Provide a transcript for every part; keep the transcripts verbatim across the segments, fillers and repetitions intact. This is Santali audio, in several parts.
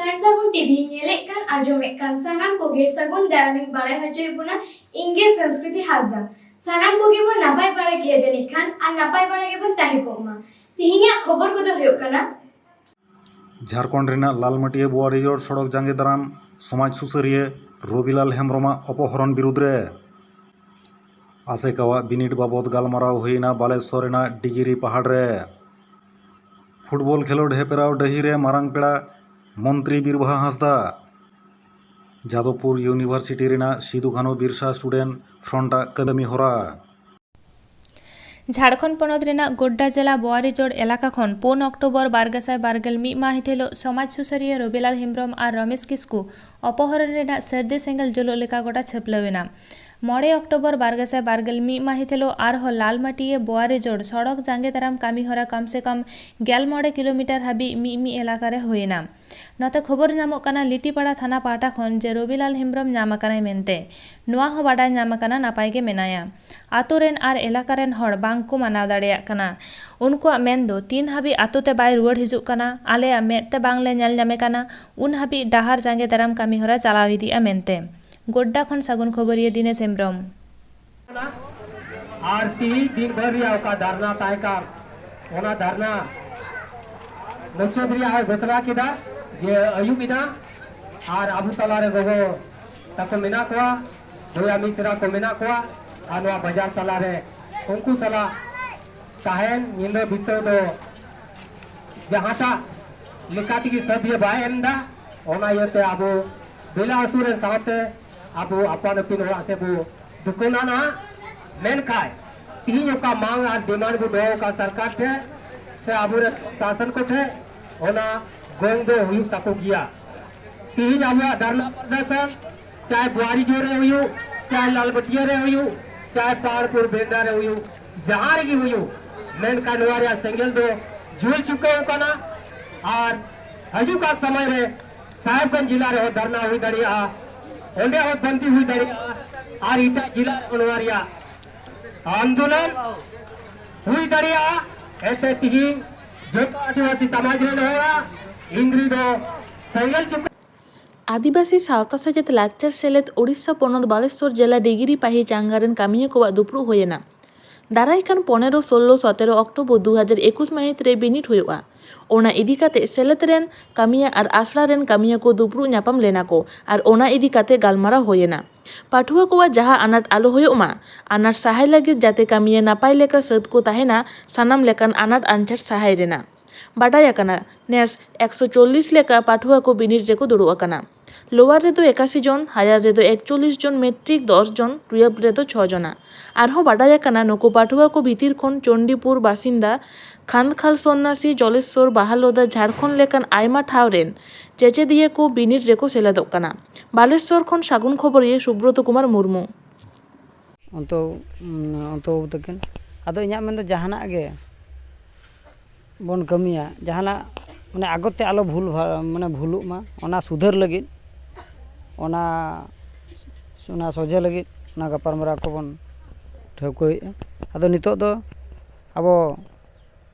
ᱥᱟᱨ ᱥᱟᱹᱜᱩᱱ ᱴᱤᱵᱷᱤ ᱧᱮᱞᱮᱫ ᱠᱟᱱ, ᱟᱸᱡᱚᱢᱮᱫ ᱠᱟᱱ ᱥᱟᱱᱟᱢ ᱠᱚᱜᱮ ᱥᱟᱹᱜᱩᱱ ᱫᱟᱨᱟᱢᱤᱧ ᱵᱟᱲᱟᱭ ᱦᱚᱪᱚᱭᱮᱫ ᱵᱚᱱᱟ᱾ ᱤᱧ ᱜᱮ ᱥᱚᱝᱥᱠᱨᱤᱛᱤ ᱦᱟᱸᱥᱫᱟ᱾ ᱥᱟᱱᱟᱢ ᱠᱚᱜᱮ ᱵᱚᱱ ᱱᱟᱯᱟᱭ ᱵᱟᱲᱟ ᱜᱮᱭᱟ ᱡᱟᱹᱱᱤᱡ ᱠᱷᱟᱱ, ᱟᱨ ᱱᱟᱯᱟᱭ ᱵᱟᱲᱟ ᱜᱮᱵᱚᱱ ᱛᱟᱦᱮᱸ ᱠᱚᱜ ᱢᱟ᱾ ᱛᱮᱦᱮᱧᱟᱜ ᱠᱷᱚᱵᱚᱨ ᱠᱚᱫᱚ ᱦᱩᱭᱩᱜ ᱠᱟᱱᱟ, ᱡᱷᱟᱲᱠᱷᱚᱸᱰ ᱨᱮᱱᱟᱜ ᱞᱟᱞᱢᱟᱹᱴᱤᱭᱟᱹ ᱵᱳᱣᱟᱨᱤᱡᱳᱲ ᱥᱚᱲᱚᱠ ᱡᱟᱸᱜᱮ ᱫᱟᱨᱟᱢ ᱥᱚᱢᱟᱡᱽ ᱥᱩᱥᱟᱹᱨᱤᱭᱟᱹ ᱨᱚᱵᱤᱞᱟᱞ ᱦᱮᱢᱵᱽᱨᱚᱢᱟᱜ ᱚᱯᱚᱦᱚᱨᱚᱱ ᱵᱤᱨᱩᱫᱽ ᱨᱮ ᱟᱥᱮᱠᱟᱣᱟᱜ ᱵᱤᱱᱤᱰ ᱵᱟᱵᱚᱫ ᱜᱟᱞᱢᱟᱨᱟᱣ ᱦᱩᱭᱮᱱᱟ ᱵᱟᱞᱮᱥᱚᱨ ᱨᱮᱱᱟᱜ ᱰᱤᱜᱤᱨᱤ ᱯᱟᱦᱟᱲ ᱨᱮ᱾ ᱯᱷᱩᱴᱵᱚᱞ ᱠᱷᱮᱞᱳᱰ ᱦᱮᱯᱨᱟᱣ ᱰᱟᱹᱦᱤ ᱨᱮ ᱢᱟᱨᱟᱝ ᱯᱮᱲᱟ ᱢᱚᱱᱛᱨᱤ ᱵᱤᱨᱵᱟᱦᱟ ᱦᱟᱸᱥᱫᱟ᱾ ᱡᱟᱫᱚᱵᱯᱩᱨ ᱤᱭᱩᱱᱤᱵᱷᱟᱨᱥᱤᱴᱤ ᱨᱮᱱᱟᱜ ᱥᱤᱫᱩ ᱠᱟᱹᱱᱦᱩ ᱵᱤᱨᱥᱟ ᱥᱴᱩᱰᱮᱱᱴ ᱯᱷᱨᱚᱱᱴ ᱟᱜ ᱠᱟᱹᱢᱤ ᱦᱚᱨᱟ᱾ ᱡᱷᱟᱲᱠᱷᱚᱸᱰ ᱯᱚᱱᱚᱛ ᱨᱮᱱᱟᱜ ᱜᱳᱰᱰᱟ ᱡᱮᱞᱟ ᱵᱳᱣᱟᱨᱤᱡᱳᱲ ᱮᱞᱟᱠᱟ ᱠᱷᱚᱱ ᱯᱩᱱ ᱚᱠᱴᱳᱵᱚᱨ ᱵᱟᱨ ᱜᱮᱥᱟᱭ ᱵᱟᱨ ᱜᱮᱞ ᱢᱤᱫ ᱢᱟᱹᱦᱤᱛ ᱦᱤᱞᱳᱜ ᱥᱚᱢᱟᱡᱽ ᱥᱩᱥᱟᱹᱨᱤᱭᱟᱹ ᱨᱚᱵᱤᱞᱟᱞ ᱦᱮᱢᱵᱽᱨᱚᱢ ᱟᱨ ᱨᱚᱢᱮᱥ ᱠᱤᱥᱠᱩ ᱚᱯᱚᱦᱚᱨᱚᱱ ᱨᱮᱱᱟᱜ ᱥᱟᱹᱨᱫᱤ ᱥᱮᱸᱜᱮᱞ ᱡᱩᱞᱩᱜ ᱞᱮᱠᱟ ᱜᱚᱴᱟ ᱪᱷᱟᱹᱯᱞᱟᱹᱣ ᱮᱱᱟ᱾ ᱢᱚᱬᱮ ᱚᱠᱴᱳᱵᱚᱨ ᱵᱟᱨ ᱜᱮᱥᱟᱭ ᱵᱟᱨ ᱜᱮᱞ ᱢᱤᱫ ᱢᱟᱹᱦᱤᱛ ᱦᱤᱞᱳᱜ ᱟᱨᱦᱚᱸ ᱞᱟᱞᱢᱟᱹᱴᱤᱭᱟᱹ ᱵᱳᱣᱟᱨᱤᱡᱳᱲ ᱥᱚᱲᱚᱠ ᱡᱟᱸᱜᱮ ᱫᱟᱨᱟᱢ ᱠᱟᱹᱢᱤ ᱦᱚᱨᱟ ᱠᱚᱢ ᱥᱮ ᱠᱚᱢ ᱜᱮᱞ ᱢᱚᱬᱮ ᱠᱤᱞᱳᱢᱤᱴᱟᱨ ᱦᱟᱹᱵᱤᱡ ᱢᱤᱫ ᱢᱤᱫ ᱮᱞᱟᱠᱟ ᱨᱮ ᱦᱩᱭ ᱮᱱᱟ᱾ ᱱᱚᱛᱮ ᱠᱷᱚᱵᱚᱨ ᱧᱟᱢᱚᱜ ᱠᱟᱱᱟ ᱞᱤᱴᱤᱯᱟᱲᱟ ᱛᱷᱟᱱᱟ ᱯᱟᱦᱴᱟ ᱠᱷᱚᱱ ᱡᱮ ᱨᱚᱵᱤᱞᱟᱞ ᱦᱮᱢᱵᱽᱨᱚᱢ ᱧᱟᱢ ᱟᱠᱟᱱᱟᱭ ᱢᱮᱱᱛᱮ᱾ ᱱᱚᱣᱟ ᱦᱚᱸ ᱵᱟᱰᱟᱭ ᱧᱟᱢ ᱟᱠᱟᱱᱟ ᱱᱟᱯᱟᱭ ᱜᱮ ᱢᱮᱱᱟᱭᱟ᱾ ᱟᱛᱳ ᱨᱮᱱ ᱟᱨ ᱮᱞᱟᱠᱟ ᱨᱮᱱ ᱦᱚᱲ ᱵᱟᱝ ᱠᱚ ᱢᱟᱱᱟᱣ ᱫᱟᱲᱮᱭᱟᱜ ᱠᱟᱱᱟ᱾ ᱩᱱᱠᱩᱣᱟᱜ ᱢᱮᱱ ᱫᱚ ᱛᱤᱱ ᱦᱟᱹᱵᱤᱡ ᱟᱛᱳ ᱛᱮ ᱵᱟᱭ ᱨᱩᱣᱟᱹᱲ ᱦᱤᱡᱩᱜ ᱠᱟᱱᱟ, ᱟᱞᱮᱭᱟᱜ ᱢᱮᱫ ᱛᱮ ᱵᱟᱝ ᱞᱮ ᱧᱮᱞ ᱧᱟᱢᱮ ᱠᱟᱱᱟ, ᱩᱱ ᱦᱟᱹᱵᱤᱡ ᱰᱟᱦᱟᱨ ᱡᱟᱸᱜᱮ ᱫᱟᱨᱟᱢ ᱠᱟᱹᱢᱤ ᱦᱚᱨᱟ ᱪᱟᱞᱟᱣ ᱤᱫᱤᱜᱼᱟ ᱢᱮᱱᱛᱮ᱾ ᱜᱳᱰᱰᱟ ᱠᱷᱚᱱ ᱥᱟᱹᱜᱩᱱ ᱠᱷᱚᱵᱚᱨᱤᱭᱟᱹ ᱫᱤᱱᱮᱥ ᱦᱮᱢᱵᱽᱨᱚᱢ᱾ ᱟᱨ ᱛᱤᱦᱤᱧ ᱫᱤᱱ ᱵᱷᱳᱨ ᱨᱮᱭᱟᱜ ᱚᱠᱟ ᱫᱷᱟᱨᱱᱟ ᱛᱟᱦᱮᱸ ᱠᱟᱱ, ᱚᱱᱟ ᱫᱷᱟᱨᱱᱟ ᱢᱩᱪᱟᱹᱫ ᱨᱮᱭᱟᱜ ᱦᱚᱸᱭ ᱜᱷᱳᱥᱚᱱᱟ ᱠᱮᱫᱟ ᱡᱮ ᱟᱹᱭᱩᱵ ᱮᱱᱟ ᱟᱨ ᱟᱵᱚ ᱛᱟᱞᱟᱨᱮ ᱜᱚᱜᱚ ᱛᱟᱠᱚ ᱢᱮᱱᱟᱜ ᱠᱚᱣᱟ, ᱵᱚᱭᱦᱟ ᱢᱤᱥᱨᱟ ᱠᱚ ᱢᱮᱱᱟᱜ ᱠᱚᱣᱟ, ᱟᱨ ᱱᱚᱣᱟ ᱵᱟᱡᱟᱨ ᱛᱟᱞᱟᱨᱮ ᱩᱱᱠᱩ ᱥᱟᱞᱟᱜ ᱛᱟᱦᱮᱱ ᱧᱤᱫᱟᱹ ᱵᱤᱛᱟᱹᱣ ᱫᱚ ᱡᱟᱦᱟᱸᱴᱟᱜ ᱞᱮᱠᱟ ᱛᱮᱜᱮ ᱥᱟᱹᱵᱷᱭᱟᱹ ᱵᱟᱭ ᱮᱢ ᱮᱫᱟ᱾ ᱚᱱᱟ ᱤᱭᱟᱹᱛᱮ ᱟᱵᱚ ᱵᱮᱞᱟ ᱟᱹᱛᱩ ᱨᱮᱱ ᱥᱟᱶᱛᱮ ᱟᱵᱚ ᱟᱯᱟᱱ ᱟᱹᱯᱤᱱ ᱚᱲᱟᱜ ᱥᱮᱫ ᱵᱚ ᱫᱩᱠᱟᱹᱱᱟ ᱱᱟᱦᱟᱜ᱾ ᱢᱮᱱᱠᱷᱟᱱ ᱛᱤᱦᱤᱧ ᱚᱠᱟ ᱢᱟᱝ ᱟᱨ ᱰᱤᱢᱟᱱᱰ ᱵᱚ ᱫᱚᱦᱚ ᱟᱠᱟᱫ ᱥᱚᱨᱠᱟᱨ ᱴᱷᱮᱱ ᱥᱮ ᱟᱵᱚᱨᱮᱱ ᱥᱟᱥᱚᱱ ᱠᱚ ᱴᱷᱮᱱ, ᱚᱱᱟ ᱜᱚᱝ ᱫᱚ ᱦᱩᱭᱩᱜ ᱛᱟᱠᱚ ᱜᱮᱭᱟ᱾ ᱛᱤᱦᱤᱧ ᱟᱵᱚᱣᱟᱜ ᱫᱷᱟᱨᱱᱟ ᱯᱨᱚᱫᱚᱨᱥᱚᱱ ᱪᱟᱦᱮ ᱵᱩᱣᱟᱨᱤᱡᱳᱲ ᱨᱮ ᱦᱩᱭᱩᱜ, ᱪᱟᱦᱮ ᱞᱟᱞᱵᱟᱹᱴᱤᱭᱟᱹ ᱨᱮ ᱦᱩᱭᱩᱜ, ᱪᱟᱦᱮ ᱯᱟᱦᱟᱲᱯᱩᱨ ᱵᱮᱱᱰᱟ ᱨᱮ ᱦᱩᱭᱩᱜ, ᱡᱟᱦᱟᱸ ᱨᱮᱜᱮ ᱦᱩᱭᱩᱜ, ᱢᱮᱱᱠᱷᱟᱱ ᱱᱚᱣᱟ ᱨᱮᱭᱟᱜ ᱥᱮᱸᱜᱮᱞ ᱫᱚ ᱡᱩᱞ ᱪᱩᱠᱟᱹᱣ ᱟᱠᱟᱱᱟ᱾ ᱟᱨ ᱦᱤᱡᱩᱜ ᱠᱟᱱ ᱥᱚᱢᱚᱭ ᱨᱮ ᱥᱟᱦᱮᱵᱽᱜᱚᱸᱡᱽ ᱡᱮᱞᱟ ᱨᱮᱦᱚᱸ ᱫᱷᱟᱨᱱᱟ ᱦᱩᱭ ᱫᱟᱲᱮᱭᱟᱜᱼᱟ, ᱚᱸᱰᱮ ᱦᱚᱸ ᱵᱟᱹᱱᱫᱤ ᱦᱩᱭ ᱫᱟᱲᱮᱭᱟᱜᱼᱟ, ᱟᱨ ᱮᱴᱟᱜ ᱡᱮᱞᱟ ᱨᱮᱦᱚᱸ ᱱᱚᱣᱟ ᱨᱮᱭᱟᱜ ᱟᱱᱫᱳᱞᱚᱱ ᱦᱩᱭ ᱫᱟᱲᱮᱭᱟᱜᱼᱟ᱾ ᱮᱱᱛᱮ ᱛᱤᱦᱤᱧ ᱡᱚᱛᱚ ᱟᱹᱫᱤᱵᱟᱹᱥᱤ ᱥᱚᱢᱟᱡᱽ ᱨᱮᱱ ᱦᱚᱲᱟᱜ ᱤᱱᱫᱨᱤ ᱫᱚ ᱟᱹᱫᱤᱵᱟᱹᱥᱤ ᱥᱟᱶᱛᱟ ᱥᱮᱪᱮᱫ ᱞᱟᱠᱪᱟᱨ ᱥᱮᱞᱮᱫ ᱳᱰᱤᱥᱟ ᱯᱚᱱᱚᱛ ᱵᱟᱞᱮᱥᱚᱨ ᱡᱮᱞᱟ ᱰᱤᱜᱽᱨᱤ ᱯᱟᱹᱦᱤ ᱪᱟᱝᱜᱟ ᱨᱮᱱ ᱠᱟᱹᱢᱤᱭᱟᱹ ᱠᱚᱣᱟᱜ ᱫᱩᱯᱲᱩᱵ ᱦᱩᱭᱮᱱᱟ᱾ ᱫᱟᱨᱟᱭ ᱠᱟᱱ ᱯᱚᱱᱮᱨᱚ, ᱥᱳᱞᱞᱳ, ᱥᱚᱛᱮᱨᱚ ᱚᱠᱴᱳᱵᱚᱨ ᱫᱩ ᱦᱟᱡᱟᱨ ᱮᱠᱩᱥ ᱢᱟᱹᱦᱤᱛ ᱨᱮ ᱵᱤᱱᱤᱰ ᱦᱩᱭᱩᱜᱼᱟ᱾ ᱚᱱᱟ ᱤᱫᱤ ᱠᱟᱛᱮ ᱥᱮᱞᱮᱫ ᱨᱮᱱ ᱠᱟᱹᱢᱤᱭᱟᱹ ᱟᱨ ᱟᱥᱲᱟ ᱨᱮᱱ ᱠᱟᱹᱢᱤᱭᱟᱹ ᱠᱚ ᱫᱩᱯᱲᱩᱵ ᱧᱟᱯᱟᱢ ᱞᱮᱱᱟ ᱠᱚ ᱟᱨ ᱚᱱᱟ ᱤᱫᱤ ᱠᱟᱛᱮ ᱜᱟᱞᱢᱟᱨᱟᱣ ᱦᱩᱭᱮᱱᱟ᱾ ᱯᱟᱹᱴᱷᱩᱣᱟᱹ ᱠᱚᱣᱟᱜ ᱡᱟᱦᱟᱸ ᱟᱱᱟᱴ ᱟᱞᱚ ᱦᱩᱭᱩᱜ ᱢᱟ, ᱟᱱᱟᱴ ᱥᱟᱦᱟᱭ ᱞᱟᱹᱜᱤᱫ ᱡᱟᱛᱮ ᱠᱟᱹᱢᱤᱭᱟᱹ ᱱᱟᱯᱟᱭ ᱞᱮᱠᱟ ᱥᱟᱹᱛ ᱠᱚ ᱛᱟᱦᱮᱱᱟ, ᱥᱟᱱᱟᱢ ᱞᱮᱠᱟᱱ ᱟᱱᱟᱴ ᱟᱧᱪᱟᱨ ᱥᱟᱦᱟᱭ ᱨᱮᱱᱟᱜ᱾ ᱵᱟᱰᱟᱭ ᱟᱠᱟᱱᱟ, ᱱᱮᱥ ᱮᱠᱥᱚ ᱪᱚᱞᱞᱤᱥ ᱞᱮᱠᱟ ᱯᱟᱹᱴᱷᱩᱣᱟᱹ ᱠᱚ ᱵᱤᱱᱤᱰ ᱨᱮᱠᱚ ᱫᱩᱲᱩᱵ ᱟᱠᱟᱱᱟ᱾ ᱞᱳᱣᱟᱨ ᱨᱮᱫᱚ ᱮᱠᱟᱥᱤ ᱡᱚᱱ, ᱦᱟᱭᱟᱨ ᱨᱮᱫᱚ ᱮᱠᱪᱚᱞᱞᱤᱥ ᱡᱚᱱ, ᱢᱮᱴᱨᱤᱠ ᱫᱚᱥ ᱡᱚᱱ, ᱴᱩᱭᱮᱞᱵᱷ ᱨᱮᱫᱚ ᱪᱷᱚ ᱡᱚᱱᱟ᱾ ᱟᱨᱦᱚᱸ ᱵᱟᱰᱟᱭ ᱟᱠᱟᱱᱟ, ᱱᱩᱠᱩ ᱯᱟᱹᱴᱷᱩᱣᱟᱹ ᱠᱚ ᱵᱷᱤᱛᱤᱨ ᱠᱷᱚᱱ ᱪᱚᱱᱰᱤᱯᱩᱨ ᱵᱟᱥᱤᱱᱫᱟ, ᱠᱷᱟᱱᱫᱽᱠᱷᱟᱞ ᱥᱚᱱᱱᱟᱥᱤ, ᱡᱚᱞᱮᱥᱥᱚᱨ, ᱵᱟᱦᱟᱞᱳᱫᱟ, ᱡᱷᱟᱲᱠᱷᱚᱸᱰ ᱞᱮᱠᱟᱱ ᱟᱭᱢᱟ ᱴᱷᱟᱶ ᱨᱮᱱ ᱪᱮᱪᱮᱫᱤᱭᱟᱹ ᱠᱚ ᱵᱤᱱᱤᱰ ᱨᱮᱠᱚ ᱥᱮᱞᱮᱫᱚᱜ ᱠᱟᱱᱟ᱾ ᱵᱟᱞᱮᱥᱥᱚᱨ ᱠᱷᱚᱱ ᱥᱟᱹᱜᱩᱱ ᱠᱷᱚᱵᱚᱨᱤᱭᱟᱹ ᱥᱩᱵᱨᱚᱛᱚ ᱠᱩᱢᱟᱨ ᱢᱩᱨᱢᱩ᱾ ᱚᱱᱛᱚ ᱚᱱᱛᱚ ᱵᱟᱹᱵᱩ ᱛᱟᱹᱠᱤᱱ᱾ ᱟᱫᱚ ᱤᱧᱟᱹᱜ ᱢᱮᱱᱫᱚ ᱡᱟᱦᱟᱱᱟᱜ ᱜᱮ ᱵᱚᱱ ᱠᱟᱹᱢᱤᱭᱟ, ᱡᱟᱦᱟᱱᱟᱜ ᱢᱟᱱᱮ ᱟᱜᱚᱛ ᱛᱮ ᱟᱞᱚ ᱵᱷᱩᱞ ᱵᱷᱟ- ᱢᱟᱱᱮ ᱵᱷᱩᱞᱩᱜ ᱢᱟ, ᱚᱱᱟ ᱥᱩᱫᱷᱟᱹᱨ ᱞᱟᱹᱜᱤᱫ, ᱚᱱᱟ ᱚᱱᱟ ᱥᱚᱡᱷᱮ ᱞᱟᱹᱜᱤᱫ ᱚᱱᱟ ᱜᱟᱯᱟᱞᱢᱟᱨᱟᱣ ᱠᱚᱵᱚᱱ ᱴᱷᱟᱹᱣᱠᱟᱹᱭᱮᱫᱼᱟ᱾ ᱟᱫᱚ ᱱᱤᱛᱚᱜ ᱫᱚ ᱟᱵᱚ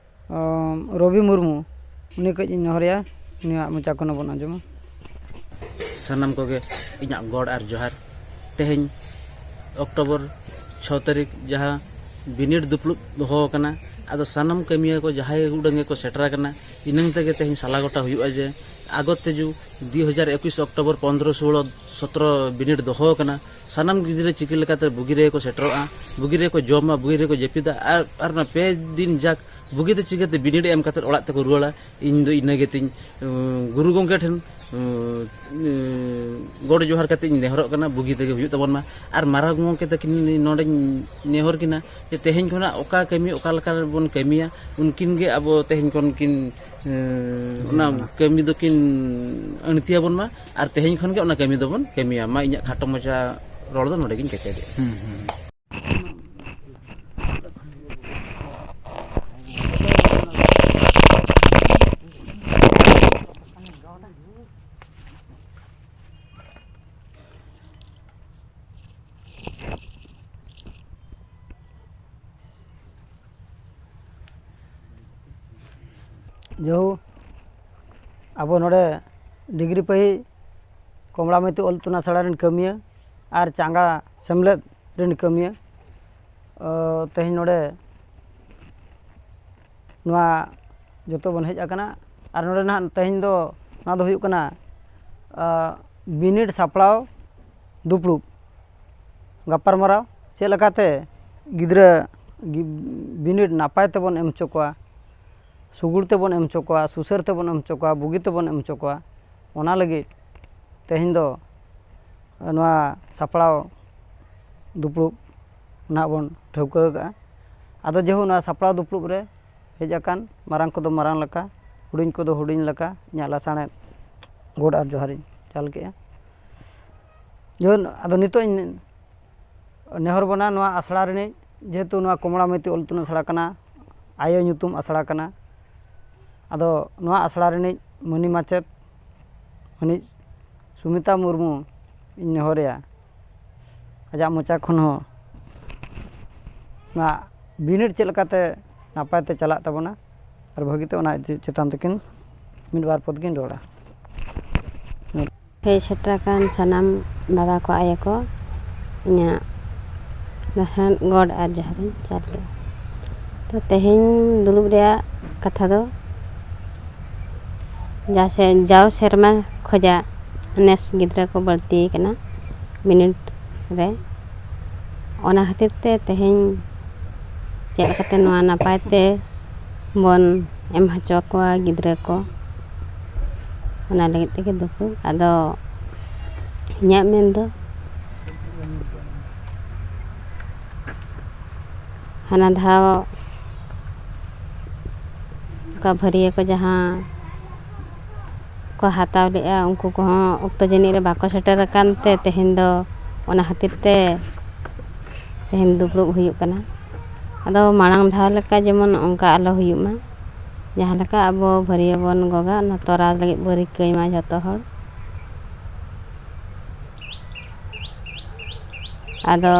ᱨᱚᱵᱤ ᱢᱩᱨᱢᱩ, ᱩᱱᱤ ᱠᱟᱹᱡ ᱤᱧ ᱱᱮᱦᱚᱨᱮᱭᱟ, ᱩᱱᱤᱭᱟᱜ ᱢᱚᱪᱟ ᱠᱷᱚᱱ ᱦᱚᱸᱵᱚᱱ ᱟᱸᱡᱚᱢᱟ᱾ ᱥᱟᱱᱟᱢ ᱠᱚᱜᱮ ᱤᱧᱟᱹᱜ ᱜᱚᱰ ᱟᱨ ᱡᱚᱦᱟᱨ᱾ ᱛᱮᱦᱮᱧ ᱚᱠᱴᱳᱵᱚᱨ ᱪᱷᱚ ᱛᱟᱹᱨᱤᱠᱷ ᱡᱟᱦᱟᱸ ᱵᱤᱱᱤᱰ ᱫᱩᱯᱲᱩᱵ ᱫᱚᱦᱚ ᱟᱠᱟᱱᱟ, ᱟᱫᱚ ᱥᱟᱱᱟᱢ ᱠᱟᱹᱢᱤᱭᱟᱹ ᱠᱚ ᱡᱟᱦᱟᱸᱭ ᱩᱰᱟᱹᱝ ᱜᱮᱠᱚ ᱥᱮᱴᱮᱨ ᱟᱠᱟᱱᱟ, ᱤᱱᱟᱹᱝ ᱛᱮᱜᱮ ᱛᱮᱦᱮᱧ ᱥᱟᱞᱟ ᱜᱚᱴᱟ ᱦᱩᱭᱩᱜᱼᱟ ᱡᱮ ᱟᱜᱚᱛ ᱛᱮᱡᱩ ᱫᱩ ᱦᱟᱡᱟᱨ ᱮᱠᱩᱥ ᱚᱠᱴᱳᱵᱚᱨ ᱯᱚᱱᱫᱽᱨᱚ, ᱥᱳᱞᱳ, ᱥᱚᱛᱨᱚ ᱵᱤᱱᱤᱰ ᱫᱚᱦᱚ ᱟᱠᱟᱱᱟ᱾ ᱥᱟᱱᱟᱢ ᱜᱤᱫᱽᱨᱟᱹ ᱪᱤᱠᱟᱹ ᱞᱮᱠᱟᱛᱮ ᱵᱩᱜᱤ ᱨᱮᱜᱮ ᱠᱚ ᱥᱮᱴᱮᱨᱚᱜᱼᱟ, ᱵᱩᱜᱤ ᱨᱮᱜᱮ ᱠᱚ ᱡᱚᱢᱟ, ᱵᱩᱜᱤ ᱨᱮᱜᱮ ᱠᱚ ᱡᱟᱹᱯᱤᱫᱟ᱾ ᱟᱨ, ᱟᱨ ᱚᱱᱟ ᱯᱮ ᱫᱤᱱ ᱡᱟᱠ ᱵᱩᱜᱤᱛᱮ ᱪᱤᱠᱟᱹᱛᱮ ᱵᱤᱱᱤᱰ ᱮᱢ ᱠᱟᱛᱮ ᱚᱲᱟᱜ ᱛᱮᱠᱚ ᱨᱩᱣᱟᱹᱲᱟ? ᱤᱧ ᱫᱚ ᱤᱱᱟᱹ ᱜᱮᱛᱤᱧ, ᱩᱸ, ᱜᱩᱨᱩ ᱜᱚᱢᱠᱮ ᱴᱷᱮᱱ, ᱩᱸ, ᱩᱸ, ᱜᱚᱰ ᱡᱚᱦᱟᱨ ᱠᱟᱛᱮ ᱤᱧ ᱱᱮᱦᱚᱨᱚᱜ ᱠᱟᱱᱟ, ᱵᱩᱜᱤ ᱛᱮᱜᱮ ᱦᱩᱭᱩᱜ ᱛᱟᱵᱚᱱ ᱢᱟ᱾ ᱟᱨ ᱢᱟᱨᱟᱝ ᱜᱚᱢᱠᱮ ᱛᱟᱹᱠᱤᱱ ᱱᱚᱰᱮᱧ ᱱᱮᱦᱚᱨ ᱠᱤᱱᱟ ᱡᱮ ᱛᱮᱦᱮᱧ ᱠᱷᱚᱱᱟᱜ ᱚᱠᱟ ᱠᱟᱹᱢᱤ ᱚᱠᱟ ᱞᱮᱠᱟ ᱵᱚᱱ ᱠᱟᱹᱢᱤᱭᱟ, ᱩᱱᱠᱤᱱ ᱜᱮ ᱟᱵᱚ ᱛᱮᱦᱮᱧ ᱠᱷᱚᱱ ᱠᱤᱱ, ᱩᱸ, ᱚᱱᱟ ᱠᱟᱹᱢᱤ ᱫᱚᱠᱤᱱ ᱟᱹᱬᱛᱤᱭᱟᱵᱚᱱ ᱢᱟ᱾ ᱟᱨ ᱛᱮᱦᱮᱧ ᱠᱷᱚᱱ ᱜᱮ ᱚᱱᱟ ᱠᱟᱹᱢᱤ ᱫᱚᱵᱚᱱ ᱠᱟᱹᱢᱤᱭᱟ᱾ ᱢᱟ, ᱤᱧᱟᱹᱜ ᱠᱷᱟᱴᱚ ᱢᱟᱪᱷᱟ ᱨᱚᱲ ᱫᱚ ᱱᱚᱰᱮ ᱜᱤᱧ ᱠᱮᱪᱮᱫᱮᱜᱼᱟ᱾ ᱡᱮᱦᱳ, ᱟᱵᱚ ᱱᱚᱰᱮ ᱰᱤᱜᱽᱨᱤ ᱯᱟᱹᱦᱤ ᱠᱚᱢᱞᱟᱢᱟᱹᱛᱤ ᱚᱞ ᱤᱛᱩᱱ ᱟᱥᱲᱟ ᱨᱮᱱ ᱠᱟᱹᱢᱤᱭᱟᱹ ᱟᱨ ᱪᱟᱸᱜᱟ ᱥᱮᱢᱞᱮᱫ ᱨᱮᱱ ᱠᱟᱹᱢᱤᱭᱟᱹ᱾ ᱛᱮᱦᱮᱧ ᱱᱚᱰᱮ ᱱᱚᱣᱟ ᱡᱚᱛᱚ ᱵᱚᱱ ᱦᱮᱡ ᱟᱠᱟᱱᱟ᱾ ᱟᱨ ᱱᱚᱰᱮ ᱱᱟᱦᱟᱜ ᱛᱮᱦᱮᱧ ᱫᱚ ᱱᱚᱣᱟ ᱫᱚ ᱦᱩᱭᱩᱜ ᱠᱟᱱᱟ ᱵᱤᱱᱤᱰ ᱥᱟᱯᱲᱟᱣ ᱫᱩᱯᱲᱩᱵ ᱜᱟᱯᱟᱞᱢᱟᱨᱟᱣ, ᱪᱮᱫ ᱞᱮᱠᱟᱛᱮ ᱜᱤᱫᱽᱨᱟᱹ ᱵᱤᱱᱤᱰ ᱱᱟᱯᱟᱭ ᱛᱮᱵᱚᱱ ᱮᱢ ᱦᱚᱪᱚ ᱠᱚᱣᱟ, ᱥᱩᱜᱩᱲ ᱛᱮᱵᱚᱱ ᱮᱢ ᱦᱚᱪᱚ ᱠᱚᱣᱟ, ᱥᱩᱥᱟᱹᱨ ᱛᱮᱵᱚᱱ ᱮᱢ ᱦᱚᱪᱚ ᱠᱚᱣᱟ, ᱵᱩᱜᱤ ᱛᱮᱵᱚᱱ ᱮᱢ ᱦᱚᱪᱚ ᱠᱚᱣᱟ, ᱚᱱᱟ ᱞᱟᱹᱜᱤᱫ ᱛᱮᱦᱮᱧ ᱫᱚ ᱱᱚᱣᱟ ᱥᱟᱯᱲᱟᱣ ᱫᱩᱯᱲᱩᱵ ᱱᱟᱦᱟᱜ ᱵᱚᱱ ᱴᱷᱟᱹᱣᱠᱟᱹ ᱟᱠᱟᱫᱼᱟ᱾ ᱟᱫᱚ ᱡᱮᱦᱮᱛᱩ ᱱᱚᱣᱟ ᱥᱟᱯᱲᱟᱣ ᱫᱩᱯᱲᱩᱵ ᱨᱮ ᱦᱮᱡ ᱟᱠᱟᱱ ᱢᱟᱨᱟᱝ ᱠᱚᱫᱚ ᱢᱟᱨᱟᱝ ᱞᱮᱠᱟ, ᱦᱩᱰᱤᱧ ᱠᱚᱫᱚ ᱦᱩᱰᱤᱧ ᱞᱮᱠᱟ, ᱤᱧᱟᱹᱜ ᱞᱟᱥᱟᱬᱦᱮᱫ ᱜᱚᱰ ᱟᱨ ᱡᱚᱦᱟᱨᱤᱧ ᱪᱟᱞ ᱠᱮᱫᱼᱟ᱾ ᱡᱮᱦᱮᱛᱩ ᱟᱫᱚ ᱱᱤᱛᱚᱜ ᱤᱧ ᱱᱮᱦᱚᱨ ᱵᱚᱱᱟ ᱱᱚᱣᱟ ᱟᱥᱲᱟ ᱨᱤᱱᱤᱡ, ᱡᱮᱦᱮᱛᱩ ᱱᱚᱣᱟ ᱠᱚᱢᱞᱟᱢᱟᱹᱛᱤ ᱚᱞ ᱤᱛᱩᱱ ᱟᱥᱲᱟ ᱠᱟᱱᱟ, ᱟᱭᱳ ᱧᱩᱛᱩᱢ ᱟᱥᱲᱟ ᱠᱟᱱᱟ, ᱟᱫᱚ ᱱᱚᱣᱟ ᱟᱥᱲᱟ ᱨᱤᱱᱤᱡ ᱢᱟᱹᱱᱤ ᱢᱟᱪᱮᱫ ᱢᱟᱹᱱᱤᱡ ᱥᱩᱢᱤᱛᱟ ᱢᱩᱨᱢᱩ ᱤᱧ ᱱᱮᱦᱚᱨᱮᱭᱟ, ᱟᱡᱟᱜ ᱢᱚᱪᱟ ᱠᱷᱚᱱ ᱦᱚᱸ ᱱᱚᱣᱟ ᱵᱤᱱᱤᱰ ᱪᱮᱫ ᱞᱮᱠᱟᱛᱮ ᱱᱟᱯᱟᱭ ᱛᱮ ᱪᱟᱞᱟᱜ ᱛᱟᱵᱚᱱᱟ ᱟᱨ ᱵᱷᱟᱹᱜᱤ ᱛᱮ ᱚᱱᱟ ᱤᱫᱤ ᱪᱮᱛᱟᱱ ᱛᱮᱠᱤᱱ ᱢᱤᱫ ᱵᱟᱨ ᱯᱚᱫ ᱠᱤᱱ ᱨᱚᱲᱟ᱾ ᱦᱮᱡ ᱥᱮᱴᱮᱨ ᱟᱠᱟᱱ ᱥᱟᱱᱟᱢ ᱵᱟᱵᱟ ᱠᱚ, ᱟᱭᱳ ᱠᱚ, ᱤᱧᱟᱹᱜ ᱫᱟᱥᱟᱱ ᱜᱚᱰ ᱟᱨ ᱡᱚᱦᱟᱨᱤᱧ ᱪᱟᱞ ᱠᱮᱫᱟ᱾ ᱛᱚ, ᱛᱮᱦᱮᱧ ᱫᱩᱲᱩᱵ ᱨᱮᱭᱟᱜ ᱠᱟᱛᱷᱟ ᱫᱚ ᱡᱟ ᱥᱮ-, ᱡᱟᱣ ᱥᱮᱨᱢᱟ ᱠᱷᱚᱡᱟᱜ ᱱᱮᱥ ᱜᱤᱫᱽᱨᱟᱹ ᱠᱚ ᱵᱟᱹᱲᱛᱤ ᱟᱠᱟᱱᱟ ᱵᱤᱱᱤᱰ ᱨᱮ᱾ ᱚᱱᱟ ᱠᱷᱟᱹᱛᱤᱨ ᱛᱮ ᱛᱮᱦᱮᱧ ᱪᱮᱫ ᱞᱮᱠᱟᱛᱮ ᱱᱚᱣᱟ ᱱᱟᱯᱟᱭ ᱛᱮ ᱵᱚᱱ ᱮᱢ ᱦᱚᱪᱚ ᱠᱚᱣᱟ ᱜᱤᱫᱽᱨᱟᱹ ᱠᱚ, ᱚᱱᱟ ᱞᱟᱹᱜᱤᱫ ᱛᱮᱜᱮ ᱫᱩᱯᱲᱩᱵ᱾ ᱟᱫᱚ ᱤᱧᱟᱹᱜ ᱢᱮᱱ ᱫᱚ ᱦᱟᱱᱟ ᱫᱷᱟᱣ ᱚᱠᱟ ᱵᱷᱟᱹᱨᱤᱭᱟᱹ ᱠᱚ ᱡᱟᱦᱟᱸ ᱠᱚ ᱦᱟᱛᱟᱣ ᱞᱮᱫᱼᱟ, ᱩᱱᱠᱩ ᱠᱚᱦᱚᱸ ᱚᱠᱛᱚ ᱡᱟᱹᱱᱤᱡ ᱨᱮ ᱵᱟᱠᱚ ᱥᱮᱴᱮᱨ ᱟᱠᱟᱱ ᱛᱮ ᱛᱮᱦᱮᱧ ᱫᱚ, ᱚᱱᱟ ᱠᱷᱟᱹᱛᱤᱨ ᱛᱮ ᱛᱮᱦᱮᱧ ᱫᱩᱯᱲᱩᱵ ᱦᱩᱭᱩᱜ ᱠᱟᱱᱟ᱾ ᱟᱫᱚ ᱢᱟᱲᱟᱝ ᱫᱷᱟᱣ ᱞᱮᱠᱟ ᱡᱮᱢᱚᱱ ᱚᱱᱠᱟ ᱟᱞᱚ ᱦᱩᱭᱩᱜ ᱢᱟ, ᱡᱟᱦᱟᱸ ᱞᱮᱠᱟ ᱟᱵᱚ ᱵᱷᱟᱹᱨᱤᱭᱟᱹ ᱵᱚᱱ ᱜᱚᱜᱟ, ᱚᱱᱟ ᱛᱚᱨᱟᱣ ᱞᱟᱹᱜᱤᱫ ᱵᱚ ᱨᱤᱠᱟᱹᱭ ᱢᱟ ᱡᱷᱚᱛᱚ ᱦᱚᱲ᱾ ᱟᱫᱚ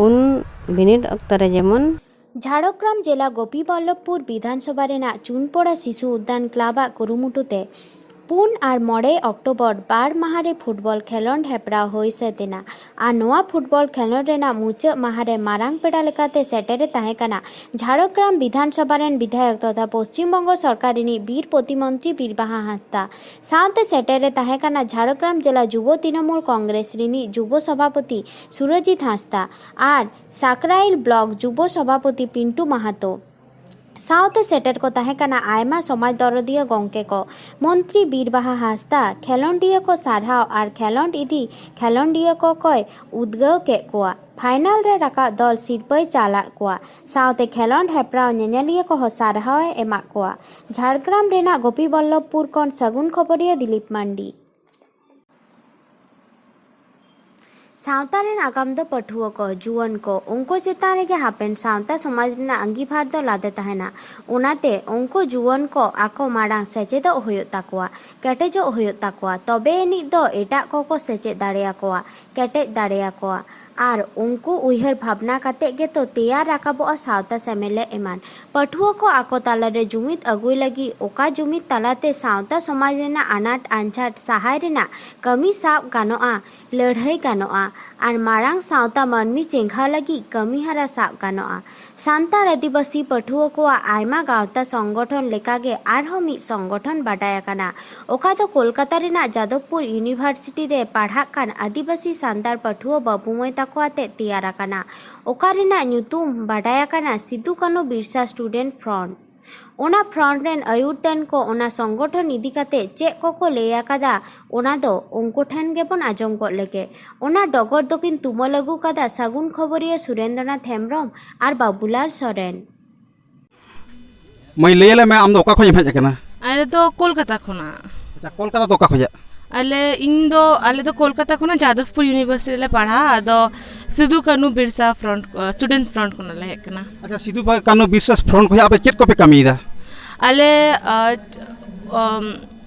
ᱩᱱ ᱵᱤᱱᱤᱰ ᱚᱠᱛᱚ ᱨᱮ ᱡᱮᱢᱚᱱ ᱡᱷᱟᱲᱜᱨᱟᱢ ᱡᱮᱞᱟ ᱜᱳᱯᱤᱵᱚᱞᱞᱚᱵᱷᱯᱩᱨ ᱵᱤᱫᱷᱟᱱᱥᱚᱵᱷᱟ ᱨᱮᱱᱟᱜ ᱪᱩᱱᱯᱚᱲᱟ ᱥᱤᱥᱩ ᱩᱫᱽᱫᱟᱱ ᱠᱞᱟᱵᱽ ᱟᱜ ᱠᱩᱨᱩᱢᱩᱴᱩ ᱛᱮ ᱯᱩᱱ ᱟᱨ ᱢᱚᱬᱮ ᱚᱠᱴᱳᱵᱚᱨ ᱵᱟᱨ ᱢᱟᱦᱟ ᱨᱮ ᱯᱷᱩᱴᱵᱚᱞ ᱠᱷᱮᱞᱚᱸᱰ ᱦᱮᱯᱨᱟᱣ ᱦᱩᱭ ᱥᱟᱹᱛ ᱮᱱᱟ᱾ ᱟᱨ ᱱᱚᱣᱟ ᱯᱷᱩᱴᱵᱚᱞ ᱠᱷᱮᱞᱚᱸᱰ ᱨᱮᱱᱟᱜ ᱢᱩᱪᱟᱹᱫ ᱢᱟᱦᱟ ᱨᱮ ᱢᱟᱨᱟᱝ ᱯᱮᱲᱟ ᱞᱮᱠᱟᱛᱮ ᱥᱮᱴᱮᱨ ᱮ ᱛᱟᱦᱮᱸ ᱠᱟᱱᱟ ᱡᱷᱟᱲᱜᱨᱟᱢ ᱵᱤᱫᱷᱟᱱ ᱥᱚᱵᱷᱟ ᱨᱮᱱ ᱵᱤᱫᱷᱟᱭᱚᱠ ᱛᱚᱛᱷᱟ ᱯᱚᱥᱪᱤᱢ ᱵᱚᱝᱜᱚ ᱥᱚᱨᱠᱟᱨ ᱨᱤᱱᱤᱡ ᱵᱤᱨ ᱯᱨᱚᱛᱤᱢᱚᱱᱛᱨᱤ ᱵᱤᱨᱵᱟᱦᱟ ᱦᱟᱸᱥᱫᱟ᱾ ᱥᱟᱶᱛᱮ ᱥᱮᱴᱮᱨ ᱨᱮ ᱛᱟᱦᱮᱸ ᱠᱟᱱᱟ ᱡᱷᱟᱲᱜᱨᱟᱢ ᱡᱮᱞᱟ ᱡᱩᱵᱚ ᱛᱨᱤᱱᱚᱢᱩᱞ ᱠᱚᱝᱜᱨᱮᱥ ᱨᱤᱱᱤᱡ ᱡᱩᱵᱚ ᱥᱚᱵᱷᱟᱯᱚᱛᱤ ᱥᱩᱨᱚᱡᱤᱛ ᱦᱟᱸᱥᱫᱟ ᱟᱨ ᱥᱟᱠᱨᱟᱭᱤᱞ ᱵᱞᱚᱠ ᱡᱩᱵᱚ ᱥᱚᱵᱷᱟᱯᱚᱛᱤ ᱯᱤᱱᱴᱩ ᱢᱟᱦᱟᱛᱚ᱾ ᱥᱟᱶᱛᱮ ᱥᱮᱴᱮᱨ ᱠᱚ ᱛᱟᱦᱮᱸ ᱠᱟᱱᱟ ᱟᱭᱢᱟ ᱥᱚᱢᱟᱡᱽ ᱫᱚᱨᱚᱫᱤᱭᱟᱹ ᱜᱚᱢᱠᱮ ᱠᱚ᱾ ᱢᱚᱱᱛᱨᱤ ᱵᱤᱨᱵᱟᱦᱟ ᱦᱟᱸᱥᱫᱟ ᱠᱷᱮᱞᱚᱸᱰᱤᱭᱟᱹ ᱠᱚ ᱥᱟᱨᱦᱟᱣ ᱟᱨ ᱠᱷᱮᱞᱚᱸᱰ ᱤᱫᱤ ᱠᱷᱮᱞᱚᱸᱰᱤᱭᱟᱹ ᱠᱚ ᱠᱚᱭ ᱩᱫᱽᱜᱟᱹᱣ ᱠᱮᱫ ᱠᱚᱣᱟ᱾ ᱯᱷᱟᱭᱱᱟᱞ ᱨᱮ ᱨᱟᱠᱟᱵ ᱫᱚᱞ ᱥᱤᱨᱯᱟᱹᱭ ᱪᱟᱞᱟᱫ ᱠᱚᱣᱟ᱾ ᱥᱟᱶᱛᱮ ᱠᱷᱮᱞᱚᱸᱰ ᱦᱮᱯᱨᱟᱣ ᱧᱮᱧᱮᱞᱤᱭᱟᱹ ᱠᱚᱦᱚᱸ ᱥᱟᱨᱦᱟᱣ ᱮ ᱮᱢᱟᱫ ᱠᱚᱣᱟ᱾ ᱡᱷᱟᱲᱜᱨᱟᱢ ᱨᱮᱱᱟᱜ ᱜᱳᱯᱤᱵᱚᱞᱞᱚᱵᱷᱯᱩᱨ ᱠᱷᱚᱱ ᱥᱟᱹᱜᱩᱱ ᱠᱷᱚᱵᱚᱨᱤᱭᱟᱹ ᱫᱤᱞᱤᱯ ᱢᱟᱱᱰᱤ᱾ ᱥᱟᱶᱛᱟ ᱨᱮᱱ ᱟᱜᱟᱢ ᱫᱚ ᱯᱟᱹᱴᱷᱩᱣᱟᱹ ᱠᱚ, ᱡᱩᱣᱟᱹᱱ ᱠᱚ, ᱩᱱᱠᱩ ᱪᱮᱛᱟᱱ ᱨᱮᱜᱮ ᱦᱟᱯᱮᱱ ᱥᱟᱶᱛᱟ ᱥᱚᱢᱟᱡᱽ ᱨᱮᱱᱟᱜ ᱟᱸᱜᱤᱵᱷᱟᱨ ᱫᱚ ᱞᱟᱫᱮ ᱛᱟᱦᱮᱱᱟ᱾ ᱚᱱᱟᱛᱮ ᱩᱱᱠᱩ ᱡᱩᱣᱟᱹᱱ ᱠᱚ ᱟᱠᱚ ᱢᱟᱲᱟᱝ ᱥᱮᱪᱮᱫᱚᱜ ᱦᱩᱭᱩᱜ ᱛᱟᱠᱚᱣᱟ, ᱠᱮᱴᱮᱡᱚᱜ ᱦᱩᱭᱩᱜ ᱛᱟᱠᱚᱣᱟ, ᱛᱚᱵᱮ ᱟᱹᱱᱤᱡ ᱫᱚ ᱮᱴᱟᱜ ᱠᱚᱠᱚ ᱥᱮᱪᱮᱫ ᱫᱟᱲᱮᱭᱟᱠᱚᱣᱟ, ᱠᱮᱴᱮᱡ ᱫᱟᱲᱮᱭᱟᱠᱚᱣᱟ᱾ ᱟᱨ ᱩᱱᱠᱩ ᱩᱭᱦᱟᱹᱨ ᱵᱷᱟᱵᱽᱱᱟ ᱠᱟᱛᱮ ᱜᱮᱛᱚ ᱛᱮᱭᱟᱨ ᱨᱟᱠᱟᱵᱚᱜᱼᱟ ᱥᱟᱶᱛᱟ ᱥᱮᱢᱞᱮᱫ ᱮᱢᱟᱱ᱾ ᱯᱟᱹᱴᱷᱩᱣᱟᱹ ᱠᱚ ᱟᱠᱚ ᱛᱟᱞᱟᱨᱮ ᱡᱩᱢᱤᱫ ᱟᱹᱜᱩᱭ ᱞᱟᱹᱜᱤᱫ ᱚᱠᱟ ᱡᱩᱢᱤᱫ ᱛᱟᱞᱟᱛᱮ ᱥᱟᱶᱛᱟ ᱥᱚᱢᱟᱡᱽ ᱨᱮᱱᱟᱜ ᱟᱱᱟᱴ ᱟᱸᱡᱷᱟᱴ ᱥᱟᱦᱟᱭ ᱨᱮᱱᱟᱜ ᱠᱟᱹᱢᱤ ᱥᱟᱵ ᱜᱟᱱᱚᱜᱼᱟ, ᱞᱟᱹᱲᱦᱟᱹᱭ ᱜᱟᱱᱚᱜᱼᱟ ᱟᱨ ᱢᱟᱨᱟᱝ ᱥᱟᱶᱛᱟ ᱢᱟᱹᱱᱢᱤ ᱪᱮᱸᱜᱷᱟᱣ ᱞᱟᱹᱜᱤᱫ ᱠᱟᱹᱢᱤᱦᱚᱨᱟ ᱥᱟᱵ ᱜᱟᱱᱚᱜᱼᱟ᱾ ᱥᱟᱱᱛᱟᱲ ᱟᱹᱫᱤᱵᱟᱹᱥᱤ ᱯᱟᱹᱴᱷᱩᱣᱟᱹ ᱠᱚᱣᱟᱜ ᱟᱭᱢᱟ ᱜᱟᱶᱛᱟ ᱥᱚᱝᱜᱚᱴᱷᱚᱱ ᱞᱮᱠᱟᱜᱮ ᱟᱨᱦᱚᱸ ᱢᱤᱫ ᱥᱚᱝᱜᱚᱴᱷᱚᱱ ᱵᱟᱰᱟᱭ ᱟᱠᱟᱱᱟ, ᱚᱠᱟ ᱫᱚ ᱠᱳᱞᱠᱟᱛᱟ ᱨᱮᱱᱟᱜ ᱡᱟᱫᱚᱵᱽᱯᱩᱨ ᱤᱭᱩᱱᱤᱵᱷᱟᱨᱥᱤᱴᱤ ᱨᱮ ᱯᱟᱲᱦᱟᱜ ᱠᱟᱱ ᱟᱹᱫᱤᱵᱟᱹᱥᱤ ᱥᱟᱱᱛᱟᱲ ᱯᱟᱹᱴᱷᱩᱣᱟᱹ ᱵᱟᱹᱵᱩ ᱢᱟᱹᱭ ᱛᱟᱠᱚ ᱟᱛᱮ ᱛᱮᱭᱟᱨ ᱟᱠᱟᱱᱟ, ᱚᱠᱟ ᱨᱮᱱᱟᱜ ᱧᱩᱛᱩᱢ ᱵᱟᱰᱟᱭ ᱟᱠᱟᱱᱟ ᱥᱤᱫᱩ ᱠᱟᱹᱱᱩ ᱵᱤᱨᱥᱟ ᱥᱴᱩᱰᱮᱱᱴ ᱯᱷᱨᱚᱱᱴ᱾ ᱚᱱᱟ ᱯᱷᱨᱚᱱᱴ ᱨᱮᱱ ᱟᱹᱭᱩᱨ ᱛᱮᱱ ᱠᱚ ᱚᱱᱟ ᱥᱚᱝᱜᱚᱴᱷᱚᱱ ᱤᱫᱤ ᱠᱟᱛᱮ ᱪᱮᱫ ᱠᱚᱠᱚ ᱞᱟᱹᱭ ᱟᱠᱟᱫᱟ, ᱚᱱᱟ ᱫᱚ ᱩᱱᱠᱩ ᱴᱷᱮᱱ ᱜᱮᱵᱚᱱ ᱟᱸᱡᱚᱢ ᱜᱚᱫ ᱞᱮᱜᱮ᱾ ᱚᱱᱟ ᱰᱚᱜᱚᱨ ᱫᱚᱠᱤᱱ ᱛᱩᱢᱟᱹᱞ ᱟᱹᱜᱩ ᱠᱟᱫᱟ ᱥᱟᱹᱜᱩᱱ ᱠᱷᱚᱵᱚᱨᱤᱭᱟᱹ ᱥᱩᱨᱮᱱᱫᱨᱚᱱᱟᱛᱷ ᱦᱮᱢᱵᱨᱚᱢ ᱟᱨ ᱵᱟᱵᱩᱞᱟᱞ ᱥᱚᱨᱮᱱ᱾ ᱢᱟᱹᱭ, ᱞᱟᱹᱭ ᱟᱞᱮ ᱢᱮ, ᱟᱢ ᱫᱚ ᱚᱠᱟ ᱠᱷᱚᱱ ᱮᱢ ᱦᱮᱡ ᱟᱠᱟᱱᱟ? ᱟᱞᱮ ᱫᱚ ᱠᱳᱞᱠᱟᱛᱟ ᱠᱷᱚᱱᱟᱜ᱾ ᱟᱪᱪᱷᱟ, ᱠᱳᱞᱠᱟᱛᱟ ᱫᱚ ᱚᱠᱟ ᱠᱷᱚᱱᱟᱜ? ᱟᱞᱮ, ᱤᱧ ᱫᱚ, ᱟᱞᱮ ᱫᱚ ᱠᱳᱞᱠᱟᱛᱟ ᱠᱷᱚᱱᱟᱜ ᱡᱟᱫᱚᱵᱽᱯᱩᱨ ᱤᱭᱩᱱᱤᱵᱷᱟᱨᱥᱤᱴᱤ ᱨᱮᱞᱮ ᱯᱟᱲᱦᱟᱜᱼᱟ᱾ ᱟᱫᱚ ᱥᱤᱫᱩ ᱠᱟᱹᱱᱩ ᱵᱤᱨᱥᱟ ᱯᱷᱨᱚᱱᱴ, ᱥᱴᱩᱰᱮᱱᱴᱥ ᱯᱷᱨᱚᱱᱴ ᱠᱷᱚᱱᱟᱜ ᱞᱮ ᱦᱮᱡ ᱟᱠᱟᱱᱟ᱾ ᱟᱪᱪᱷᱟ, ᱥᱤᱫᱩ ᱠᱟᱹᱱᱩ ᱵᱤᱨᱥᱟ ᱯᱷᱨᱚᱱᱴ ᱠᱷᱚᱱᱟᱜ ᱟᱯᱮ ᱪᱮᱫ ᱠᱚᱯᱮ ᱠᱟᱹᱢᱤᱭᱮᱫᱟ? ᱟᱞᱮ, ᱟᱸ, ᱟᱢ,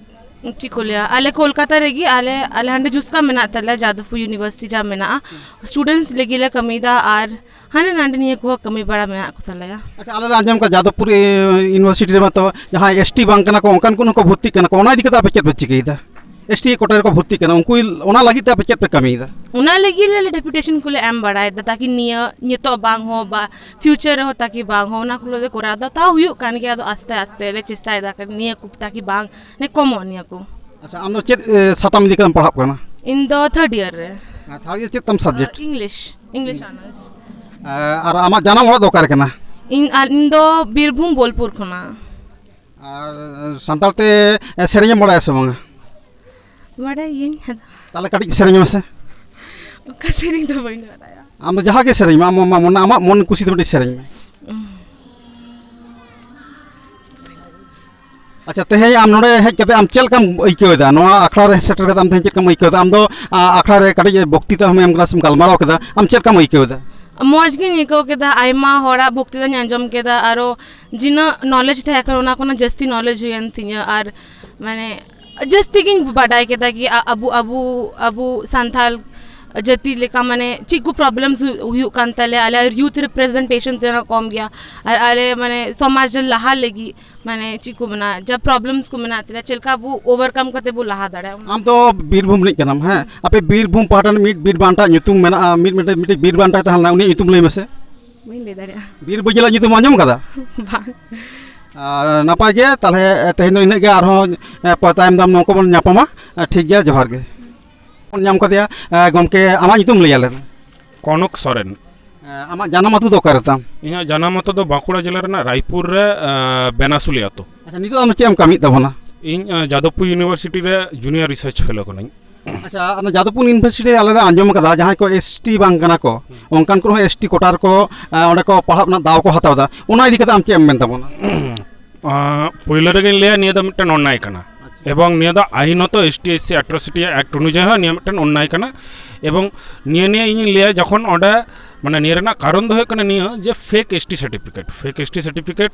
ᱪᱮᱫ ᱠᱚ ᱞᱟᱹᱭᱟ, ᱟᱞᱮ ᱠᱳᱞᱠᱟᱛᱟ ᱨᱮᱜᱮ, ᱟᱞᱮ ᱟᱞᱮ ᱦᱟᱸᱰᱮ ᱡᱩᱥᱠᱟ ᱢᱮᱱᱟᱜ ᱛᱟᱞᱮᱭᱟ, ᱡᱟᱫᱚᱵᱯᱩᱨ ᱤᱭᱩᱱᱤᱵᱷᱟᱨᱥᱤᱴᱤ ᱡᱟᱦᱟᱸ ᱢᱮᱱᱟᱜᱼᱟ, ᱥᱴᱩᱰᱮᱱᱴᱥ ᱞᱟᱹᱜᱤᱫ ᱞᱮ ᱠᱟᱹᱢᱤᱭᱮᱫᱟ ᱟᱨ ᱦᱟᱸᱰᱮ ᱱᱟᱸᱰᱮ ᱱᱤᱭᱟᱹ ᱠᱚᱦᱚᱸ ᱠᱟᱹᱢᱤ ᱵᱟᱲᱟ ᱢᱮᱱᱟᱜ ᱠᱚ ᱛᱟᱞᱮᱭᱟ᱾ ᱟᱪᱪᱷᱟ, ᱟᱞᱮ ᱞᱮ ᱟᱸᱡᱚᱢ ᱠᱟᱫᱟ ᱡᱟᱫᱚᱵᱯᱩᱨ ᱤᱭᱩᱱᱤᱵᱷᱟᱨᱥᱤᱴᱤ ᱨᱮᱢᱟ ᱛᱚ ᱡᱟᱦᱟᱸᱭ ᱮᱥ ᱴᱤ ᱵᱟᱝ ᱠᱟᱱᱟ ᱠᱚ, ᱚᱱᱠᱟᱱ ᱠᱚ ᱦᱚᱸᱠᱚ ᱵᱷᱚᱨᱛᱤᱜ ᱠᱟᱱᱟ ᱠᱚ, ᱚᱱᱟ ᱤᱫᱤ ᱠᱟᱛᱮ ᱟᱯᱮ ᱪᱮᱫ ᱯᱮ ᱪᱤᱠᱟᱹᱭᱮᱫᱟ? ᱮᱥ ᱴᱤ ᱠᱳᱴᱟ ᱨᱮᱠᱚ ᱵᱷᱚᱨᱛᱤᱜ ᱠᱟᱱᱟ, ᱩᱱᱠᱩ ᱚᱱᱟ ᱞᱟᱹᱜᱤᱫ ᱛᱮ ᱟᱯᱮ ᱪᱮᱫ ᱯᱮ ᱠᱟᱹᱢᱤᱭᱮᱫᱟ? ᱚᱱᱟ ᱞᱟᱹᱜᱤᱫ ᱞᱮ ᱰᱮᱯᱩᱴᱮᱥᱚᱱ ᱠᱚᱞᱮ ᱮᱢ ᱵᱟᱲᱟᱭᱮᱫᱟ, ᱛᱟᱠᱤ ᱱᱤᱭᱟᱹ ᱱᱤᱛᱚᱜ ᱵᱟᱝ ᱦᱚᱸ ᱵᱟ ᱯᱷᱤᱭᱩᱪᱟᱨ ᱨᱮᱦᱚᱸ ᱛᱟᱠᱤ ᱵᱟᱝ ᱦᱚᱸ, ᱚᱱᱟ ᱠᱚᱞᱮ ᱠᱚᱨᱟᱣ ᱮᱫᱟ᱾ ᱛᱟᱣ ᱦᱩᱭᱩᱜ ᱠᱟᱱ ᱜᱮᱭᱟ, ᱟᱫᱚ ᱟᱥᱛᱮ ᱟᱥᱛᱮ ᱞᱮ ᱪᱮᱥᱴᱟᱭᱮᱫᱟ ᱱᱤᱭᱟᱹ ᱠᱚ ᱛᱟᱠᱤ ᱵᱟᱝ, ᱢᱟᱱᱮ, ᱠᱚᱢᱚᱜ ᱱᱤᱭᱟᱹ ᱠᱚ᱾ ᱟᱪᱪᱷᱟ, ᱟᱢ ᱫᱚ ᱪᱮᱫ, ᱮ, ᱥᱟᱛᱟᱢ ᱤᱫᱤ ᱠᱟᱛᱮᱢ ᱯᱟᱲᱦᱟᱜ ᱠᱟᱱᱟ? ᱤᱧ ᱫᱚ ᱛᱷᱟᱨᱰ ᱤᱭᱟᱨ ᱨᱮ᱾ ᱟᱨ ᱛᱷᱟᱨᱰ ᱤᱭᱟᱨ ᱪᱮᱫ ᱛᱟᱢ ᱥᱟᱵᱡᱮᱠᱴ? English, English honours. ᱮ, ᱟᱨ ᱟᱢᱟᱜ ᱡᱟᱱᱟᱢ ᱚᱲᱟᱜ ᱫᱚ ᱚᱠᱟᱨᱮ ᱠᱟᱱᱟ? ᱤᱧ, ᱟᱨ ᱤᱧ ᱫᱚ ᱵᱤᱨᱵᱷᱩᱢ ᱵᱳᱞᱯᱩᱨ ᱠᱷᱚᱱᱟᱜ᱾ ᱟᱨ ᱥᱟᱱᱛᱟᱲ ᱛᱮ, ᱮ, ᱥᱮᱨᱮᱧ ᱮᱢ ᱵᱟᱲᱟᱭᱟ ᱥᱮ ᱵᱟᱝᱟ? ᱵᱟᱲᱟᱭ ᱜᱤᱭᱟᱹᱧ, ᱟᱫᱚ ᱛᱟᱦᱚᱞᱮ ᱠᱟᱹᱴᱤᱡ ᱥᱮᱨᱮᱧ ᱢᱮᱥᱮ᱾ ᱚᱠᱟ ᱥᱮᱨᱮᱧ ᱫᱚ ᱵᱟᱹᱧ ᱵᱟᱲᱟᱭᱟ᱾ ᱟᱢ ᱫᱚ ᱡᱟᱦᱟᱸ ᱜᱮ ᱥᱮᱨᱮᱧ ᱢᱮ, ᱟᱢ, ᱟᱢ, ᱟᱢ, ᱟᱢᱟᱜ ᱢᱚᱱ ᱠᱩᱥᱤ ᱛᱮ ᱢᱤᱫᱴᱤᱡ ᱥᱮᱨᱮᱧ ᱢᱮ᱾ ᱩᱸ᱾ ᱟᱪᱪᱷᱟ, ᱛᱮᱦᱮᱧ ᱟᱢ ᱱᱚᱰᱮ ᱦᱮᱡ ᱠᱟᱛᱮ ᱟᱢ ᱪᱮᱫ ᱞᱮᱠᱟᱢ ᱟᱹᱭᱠᱟᱹᱣ ᱮᱫᱟ? ᱱᱚᱣᱟ ᱟᱠᱷᱲᱟ ᱨᱮ ᱥᱮᱴᱮᱨ ᱠᱟᱛᱮ ᱟᱢ ᱛᱮᱦᱮᱧ ᱪᱮᱫ ᱞᱮᱠᱟᱢ ᱟᱹᱭᱠᱟᱹᱣ ᱮᱫᱟ? ᱟᱢ ᱫᱚ, ᱟ, ᱟᱠᱷᱲᱟ ᱨᱮ ᱠᱟᱹᱴᱤᱡ ᱵᱚᱠᱛᱤᱛᱟ ᱦᱚᱸᱢ ᱮᱢ ᱠᱟᱫᱟ ᱥᱮᱢ ᱜᱟᱞᱢᱟᱨᱟᱣ ᱠᱮᱫᱟ, ᱟᱢ ᱪᱮᱫ ᱞᱮᱠᱟᱢ ᱟᱹᱭᱠᱟᱹᱣ ᱮᱫᱟ? ᱢᱚᱡᱽ ᱜᱤᱧ ᱟᱹᱭᱠᱟᱹᱣ ᱠᱮᱫᱟ, ᱟᱭᱢᱟ ᱦᱚᱲᱟᱜ ᱵᱚᱠᱛᱤᱛᱟᱧ ᱟᱸᱡᱚᱢ ᱠᱮᱫᱟ, ᱟᱨᱚ ᱡᱤᱱᱟᱹᱜ ᱱᱚᱞᱮᱡᱽ ᱛᱟᱦᱮᱸ ᱠᱟᱱᱟ, ᱚᱱᱟ ᱠᱷᱚᱱᱟᱜ ᱡᱟᱹᱥᱛᱤ ᱱᱚᱞᱮᱡᱽ ᱦᱩᱭᱮᱱ ᱛᱤᱧᱟᱹ᱾ ᱟᱨ, ᱢᱟᱱᱮ, ᱡᱟᱹᱥᱛᱤ ᱜᱤᱧ ᱵᱟᱰᱟᱭ ᱠᱮᱫᱟ ᱠᱤ ᱟ-, ᱟᱵᱚ, ᱟᱵᱚ, ᱟᱵᱚ ᱥᱟᱱᱛᱟᱲ ᱡᱟᱹᱛᱤ ᱞᱮᱠᱟ, ᱢᱟᱱᱮ, ᱪᱮᱫ ᱠᱚ ᱯᱨᱚᱵᱞᱮᱢᱥ ᱦᱩᱭᱩᱜ, ᱦᱩᱭᱩᱜ ᱠᱟᱱ ᱛᱟᱞᱮᱭᱟ, ᱟᱞᱮ ᱭᱩᱛᱷ ᱨᱤᱯᱨᱮᱡᱮᱱᱴᱮᱥᱚᱱ ᱛᱤᱱᱟᱹᱜ ᱠᱚᱢ ᱜᱮᱭᱟ, ᱟᱨ ᱟᱞᱮ, ᱢᱟᱱᱮ, ᱥᱚᱢᱟᱡᱽ ᱨᱮ ᱞᱟᱦᱟ ᱞᱟᱹᱜᱤᱫ, ᱢᱟᱱᱮ, ᱪᱮᱫ ᱠᱚ ᱢᱮᱱᱟ, ᱡᱟ ᱯᱨᱚᱵᱞᱮᱢᱥ ᱠᱚ ᱢᱮᱱᱟᱜ ᱛᱟᱞᱮᱭᱟ, ᱪᱮᱫ ᱞᱮᱠᱟ ᱵᱚ ᱳᱵᱷᱟᱨᱠᱟᱢ ᱠᱟᱛᱮ ᱵᱚ ᱞᱟᱦᱟ ᱫᱟᱲᱮᱭᱟᱜᱼᱟ, ᱚᱱᱟ ᱟᱢ ᱫᱚ ᱵᱤᱨᱵᱷᱩᱢ ᱨᱤᱱᱤᱡ ᱠᱟᱱᱟᱢ, ᱦᱮᱸ? ᱟᱯᱮ ᱵᱤᱨᱵᱷᱩᱢ ᱯᱟᱦᱴᱟ ᱨᱤᱱᱤᱡ ᱢᱤᱫ ᱵᱤᱨ ᱵᱟᱱᱴᱟ ᱧᱩᱛᱩᱢ ᱢᱮᱱᱟᱜᱼᱟ, ᱢᱤᱫ, ᱢᱤᱫᱴᱮᱡ, ᱢᱤᱫᱴᱮᱡ ᱵᱤᱨ ᱵᱟᱱᱴᱟᱭ ᱛᱟᱦᱮᱸ ᱞᱮᱱᱟ, ᱩᱱᱤᱭᱟᱜ ᱧᱩᱛᱩᱢ ᱞᱟᱹᱭ ᱢᱮᱥᱮ᱾ ᱵᱟᱹᱧ ᱞᱟᱹᱭ ᱫᱟᱲᱮᱭᱟᱜᱼᱟ᱾ ᱵᱤᱨ ᱵᱟᱹᱡᱟᱹᱞᱟᱜ ᱧᱩᱛᱩᱢ ᱟᱸᱡᱚᱢ ᱠᱟᱫᱟ? ᱵᱟᱝ᱾ ᱟᱨ ᱱᱟᱯᱟᱭ ᱜᱮ, ᱛᱟᱦᱚᱞᱮ ᱛᱮᱦᱮᱧ ᱫᱚ ᱤᱱᱟᱹᱜ ᱜᱮ, ᱟᱨᱦᱚᱸ, ᱮ, ᱯᱚ-, ᱛᱟᱭᱚᱢ ᱫᱟᱢ ᱱᱚᱝᱠᱟ ᱵᱚᱱ ᱧᱟᱯᱟᱢᱟ᱾ ᱮ, ᱴᱷᱤᱠ ᱜᱮᱭᱟ, ᱡᱚᱦᱟᱨ ᱜᱮ᱾ ᱵᱚᱱ ᱧᱟᱢ ᱠᱟᱫᱮᱭᱟ᱾ ᱮ, ᱜᱚᱢᱠᱮ, ᱟᱢᱟᱜ ᱧᱩᱛᱩᱢ ᱞᱟᱹᱭ ᱟᱞᱮ ᱢᱮ᱾ ᱠᱚᱱᱚᱠ ᱥᱚᱨᱮᱱ᱾ ᱮ, ᱟᱢᱟᱜ ᱡᱟᱱᱟᱢ ᱟᱹᱛᱩ ᱫᱚ ᱚᱠᱟᱨᱮ ᱛᱟᱢ? ᱤᱧᱟᱹᱜ ᱡᱟᱱᱟᱢ ᱟᱹᱛᱩ ᱫᱚ ᱵᱟᱸᱠᱩᱲᱟ ᱡᱮᱞᱟ ᱨᱮᱱᱟᱜ ᱨᱟᱭᱯᱩᱨ ᱨᱮ, ᱮ, ᱵᱮᱱᱟᱥᱩᱞᱤ ᱟᱹᱛᱩ᱾ ᱟᱪᱪᱷᱟ, ᱱᱤᱛᱚᱜ ᱟᱢ ᱫᱚ ᱪᱮᱫ ᱮᱢ ᱠᱟᱹᱢᱤᱭᱮᱫ ᱛᱟᱵᱚᱱᱟ? ᱤᱧ, ᱮ, ᱡᱟᱫᱚᱵᱽᱯᱩᱨ ᱤᱭᱩᱱᱤᱵᱷᱟᱨᱥᱤᱴᱤ ᱨᱮ ᱡᱩᱱᱤᱭᱟᱨ ᱨᱤᱥᱟᱨᱪ ᱯᱷᱮᱞᱳ ᱠᱟᱹᱱᱟᱹᱧ᱾ ᱟᱪᱪᱷᱟ, ᱚᱱᱟ ᱡᱟᱫᱚᱵᱽᱯᱩᱨ ᱤᱭᱩᱱᱤᱵᱷᱟᱨᱥᱤᱴᱤ ᱨᱮ ᱟᱞᱮ ᱞᱮ ᱟᱸᱡᱚᱢ ᱠᱟᱫᱟ, ᱡᱟᱦᱟᱸᱭ ᱠᱚ ᱮᱥ ᱴᱤ ᱵᱟᱝ ᱠᱟᱱᱟ ᱠᱚ, ᱦᱩᱸ᱾ ᱚᱱᱠᱟᱱ ᱠᱚ ᱦᱚᱸ ᱮᱥ ᱴᱤ ᱠᱳᱴᱟ ᱨᱮᱠᱚ, ᱮ, ᱚᱸᱰᱮ ᱠᱚ ᱯᱟᱲᱦᱟᱜ ᱨᱮᱱᱟᱜ ᱫᱟᱣ ᱠᱚ ᱦᱟᱛᱟᱣ ᱮᱫᱟ᱾ ᱚᱱᱟ ᱤᱫᱤ ᱠᱟᱛᱮ ᱟᱢ ᱪᱮᱫ ᱮᱢ ᱢᱮᱱ ᱛᱟᱵᱚᱱᱟ? ᱟᱸ, ᱯᱳᱭᱞᱳ ᱨᱮᱜᱮᱧ ᱞᱟᱹᱭᱟ, ᱱᱤᱭᱟᱹ ᱫᱚ ᱢᱤᱫᱴᱮᱱ ᱚᱱᱱᱟᱭ ᱠᱟᱱᱟ᱾ ᱟᱪᱪᱷᱟ᱾ ᱮᱵᱚᱝ ᱱᱤᱭᱟᱹ ᱫᱚ ᱟᱭᱤᱱᱚᱛᱚ S T S C atrocity act ᱚᱱᱩᱡᱟᱭᱤ ᱦᱚᱸ ᱱᱤᱭᱟᱹ ᱢᱤᱫᱴᱮᱱ ᱚᱱᱱᱟᱭ ᱠᱟᱱᱟ᱾ ᱮᱵᱚᱝ ᱱᱤᱭᱟᱹ ᱱᱤᱭᱮ ᱤᱧᱤᱧ ᱞᱟᱹᱭᱟ, ᱡᱚᱠᱷᱚᱱ ᱚᱸᱰᱮ, ᱢᱟᱱᱮ, ᱱᱤᱭᱟᱹ ᱨᱮᱱᱟᱜ ᱠᱟᱨᱚᱱ ᱫᱚ ᱦᱩᱭᱩᱜ ᱠᱟᱱᱟ ᱱᱤᱭᱟᱹ ᱡᱮ fake S T certificate, fake S T certificate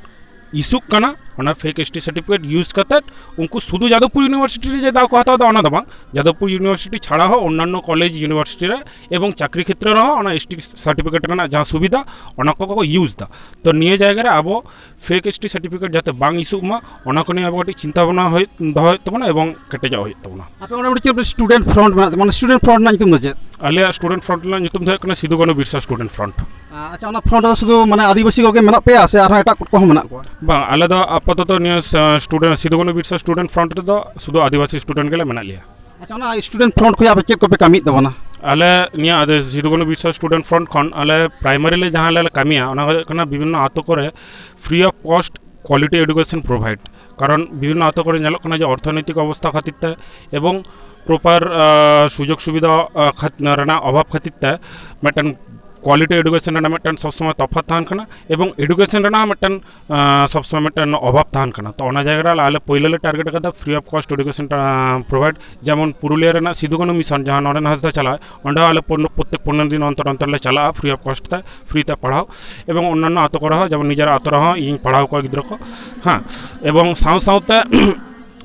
ᱤᱥᱩᱜ ᱠᱟᱱᱟ, ᱚᱱᱟ fake S T certificate use ᱠᱟᱛᱮᱫ ᱩᱱᱠᱩ ᱥᱩᱫᱷᱩ ᱡᱟᱫᱚᱵᱯᱩᱨ ᱤᱭᱩᱱᱤᱵᱷᱟᱨᱥᱤᱴᱤ ᱨᱮ ᱡᱮ ᱫᱟᱣ ᱠᱚ ᱦᱟᱛᱟᱣ ᱮᱫᱟ, ᱚᱱᱟ ᱫᱚ ᱵᱟᱝ᱾ ᱡᱟᱫᱚᱵᱯᱩᱨ ᱤᱭᱩᱱᱤᱵᱷᱟᱨᱥᱤᱴᱤ ᱪᱷᱟᱲᱟ ᱦᱚᱸ ᱚᱱᱱᱟᱱᱚ ᱠᱚᱞᱮᱡᱽ ᱤᱭᱩᱱᱤᱵᱷᱟᱨᱥᱤᱴᱤ ᱨᱮ ᱮᱵᱚᱝ ᱪᱟᱹᱠᱨᱤ ᱠᱷᱮᱛᱨᱮ ᱨᱮᱦᱚᱸ ᱚᱱᱟ ᱮᱥ ᱴᱤ ᱥᱟᱨᱴᱤᱯᱷᱤᱠᱮᱴ ᱨᱮᱱᱟᱜ ᱡᱟᱦᱟᱸ ᱥᱩᱵᱤᱫᱷᱟ, ᱚᱱᱟ ᱠᱚ ᱠᱚ ᱤᱭᱩᱡᱽ ᱮᱫᱟ᱾ ᱛᱚ ᱱᱤᱭᱟᱹ ᱡᱟᱭᱜᱟ ᱨᱮ ᱟᱵᱚ ᱯᱷᱮᱠ ᱮᱥ ᱴᱤ ᱥᱟᱨᱴᱤᱯᱷᱤᱠᱮᱴ ᱡᱟᱛᱮ ᱵᱟᱝ ᱤᱥᱩᱜ ᱢᱟ, ᱚᱱᱟ ᱠᱚ ᱱᱤᱭᱮ ᱟᱵᱚ ᱠᱟᱹᱴᱤᱡ ᱪᱤᱱᱛᱟ ᱵᱷᱟᱵᱽᱱᱟ ᱦᱩᱭ, ᱫᱚᱦᱚ ᱦᱩᱭᱩᱜ ᱛᱟᱵᱚᱱᱟ ᱮᱵᱚᱝ ᱠᱮᱴᱮᱡᱚᱜ ᱦᱩᱭᱩᱜ ᱛᱟᱵᱚᱱᱟ᱾ ᱟᱯᱮ ᱚᱸᱰᱮ ᱢᱤᱫᱴᱮᱱ ᱪᱮᱫ ᱥᱴᱩᱰᱮᱱᱴ ᱯᱷᱨᱚᱱᱴ ᱢᱮᱱᱟᱜ ᱛᱟᱵᱚᱱᱟ, ᱥᱴᱩᱰᱮᱱᱴ ᱯᱷᱨᱚᱱᱴ ᱨᱮᱱᱟᱜ ᱧᱩᱛᱩᱢ ᱫᱚ ᱪᱮᱫ? ᱟᱞᱮᱭᱟᱜ ᱥᱴᱩᱰᱮᱱᱴ ᱯᱷᱨᱚᱱᱴ ᱨᱮᱱᱟᱜ ᱧᱩᱛᱩᱢ ᱫᱚ ᱦᱩᱭᱩᱜ ᱠᱟᱱᱟ ᱥᱤᱫᱩ ᱠᱟᱹᱱᱦᱩ ᱵᱤᱨᱥᱟ ᱥᱴᱩᱰᱮᱱᱴ ᱯᱷᱨᱚᱱᱴ᱾ ᱟᱪᱪᱷᱟ, ᱚᱱᱟ ᱯᱷᱨᱚᱱᱴ ᱨᱮᱫᱚ ᱥᱩᱫᱷᱩ ᱢᱟᱱᱮ ᱟᱹᱫᱤᱵᱟᱹᱥᱤ ᱠᱚᱜᱮ ᱢᱮᱱᱟᱜ ᱯᱮᱭᱟ ᱥᱮ ᱟᱨᱦᱚᱸ ᱮᱴᱟᱜ ᱠᱚᱦᱚᱸ ᱢᱮᱱᱟᱜ ᱠᱚᱣᱟ? ᱵᱟᱝ, ᱟᱞᱮ ᱫᱚ ᱟᱯᱟᱛᱚᱛᱚ ᱱᱤᱭᱟᱹ ᱥ-, ᱥᱴᱩᱰᱮᱱᱴ, ᱥᱤᱫᱩ ᱠᱟᱹᱱᱦᱩ ᱵᱤᱨᱥᱟ ᱥᱴᱩᱰᱮᱱᱴ ᱯᱷᱨᱚᱱᱴ ᱨᱮᱫᱚ ᱥᱩᱫᱷᱩ ᱟᱹᱫᱤᱵᱟᱹᱥᱤ ᱥᱴᱩᱰᱮᱱᱴ ᱜᱮᱞᱮ ᱢᱮᱱᱟᱜ ᱞᱮᱭᱟ᱾ ᱟᱪᱪᱷᱟ, ᱚᱱᱟ ᱥᱴᱩᱰᱮᱱᱴ ᱯᱷᱨᱚᱱᱴ ᱠᱷᱚᱱ ᱟᱯᱮ ᱪᱮᱫ ᱠᱚᱯᱮ ᱠᱟᱹᱢᱤᱭᱮᱫ ᱛᱟᱵᱚᱱᱟ? ᱟᱞᱮ ᱱᱤᱭᱟᱹ ᱟᱫᱚ ᱥᱤᱫᱩ ᱠᱟᱹᱱᱦᱩ ᱵᱤᱨᱥᱟ ᱥᱴᱩᱰᱮᱱᱴ ᱯᱷᱨᱚᱱᱴ ᱠᱷᱚᱱ ᱟᱞᱮ ᱯᱨᱟᱭᱢᱟᱨᱤ ᱞᱮ ᱡᱟᱦᱟᱸ ᱞᱮ ᱠᱟᱹᱢᱤᱭᱟ, ᱚᱱᱟ ᱦᱩᱭᱩᱜ ᱠᱟᱱᱟ ᱵᱤᱵᱷᱤᱱᱱᱚ ᱟᱛᱳ ᱠᱚᱨᱮ free of cost quality education provide. ᱠᱟᱨᱚᱱ ᱵᱤᱵᱷᱤᱱᱱᱚ ᱟᱛᱳ ᱠᱚᱨᱮ ᱧᱮᱞᱚᱜ ᱠᱟᱱᱟ ᱡᱮ ᱚᱨᱛᱷᱚᱱᱳᱭᱛᱤᱠ ᱚᱵᱚᱥᱛᱷᱟ ᱠᱷᱟᱹᱛᱤᱨ ᱛᱮ ᱮᱵᱚᱝ ᱯᱨᱚᱯᱟᱨ ᱥᱩᱡᱳᱜᱽ ᱥᱩᱵᱤᱫᱷᱟ ᱟ, ᱠᱷᱟᱹᱛ-, ᱨᱮᱱᱟᱜ ᱚᱵᱷᱟᱵᱽ ᱠᱷᱟᱹᱛᱤᱨ ᱛᱮ ᱢᱤᱫᱴᱮᱱ ᱠᱣᱟᱞᱤᱴᱤ ᱮᱰᱩᱠᱮᱥᱚᱱ ᱨᱮᱱᱟᱜ ᱢᱤᱫᱴᱮᱱ ᱥᱚᱵᱽ ᱥᱚᱢᱚᱭ ᱛᱚᱯᱷᱟᱛ ᱛᱟᱦᱮᱱ ᱠᱟᱱᱟ ᱮᱵᱚᱝ ᱮᱰᱩᱠᱮᱥᱚᱱ ᱨᱮᱱᱟᱜ ᱢᱤᱫᱴᱮᱱ ᱟᱸ, ᱥᱚᱵᱽ ᱥᱚᱢᱚᱭ ᱢᱤᱫᱴᱮᱱ ᱚᱵᱷᱟᱵᱽ ᱛᱟᱦᱮᱱ ᱠᱟᱱᱟ᱾ ᱛᱚ ᱚᱱᱟ ᱡᱟᱭᱜᱟ ᱨᱮ ᱟᱞᱮ ᱯᱳᱭᱞᱳ ᱞᱮ ᱴᱟᱨᱜᱮᱴ ᱟᱠᱟᱫᱟ free of cost education provide. ᱡᱮᱢᱚᱱ ᱯᱩᱨᱩᱞᱤᱭᱟᱹ ᱨᱮᱱᱟᱜ ᱥᱤᱫᱩ ᱠᱟᱹᱱᱦᱩ ᱢᱤᱥᱚᱱ, ᱡᱟᱦᱟᱸ ᱱᱚᱨᱮᱱ ᱦᱟᱸᱥᱫᱟ ᱪᱟᱞᱟᱣ, ᱚᱸᱰᱮ ᱦᱚᱸ ᱟᱞᱮ ᱯᱚᱱ-, ᱯᱨᱚᱛᱛᱮᱠ ᱯᱚᱱᱮᱨᱚ ᱫᱤᱱ ᱚᱱᱛᱚᱨ ᱚᱱᱛᱚᱨ ᱞᱮ ᱪᱟᱞᱟᱜᱼᱟ ᱯᱷᱨᱤ ᱚᱯᱷ ᱠᱚᱥᱴ ᱛᱮ, ᱯᱷᱨᱤ ᱛᱮ ᱯᱟᱲᱦᱟᱣ᱾ ᱮᱵᱚᱝ ᱚᱱᱱᱟᱱᱚ ᱟᱛᱳ ᱠᱚᱨᱮ ᱦᱚᱸ, ᱡᱮᱢᱚᱱ ᱱᱤᱡᱮᱨᱟᱜ ᱟᱛᱳ ᱨᱮᱦᱚᱸ ᱤᱧ ᱯᱟᱲᱦᱟᱣ ᱠᱚᱣᱟ ᱜᱤᱫᱽᱨᱟᱹ ᱠᱚ᱾ ᱦᱮᱸ, ᱮᱵᱚᱝ ᱥᱟᱶ ᱥᱟᱶᱛᱮ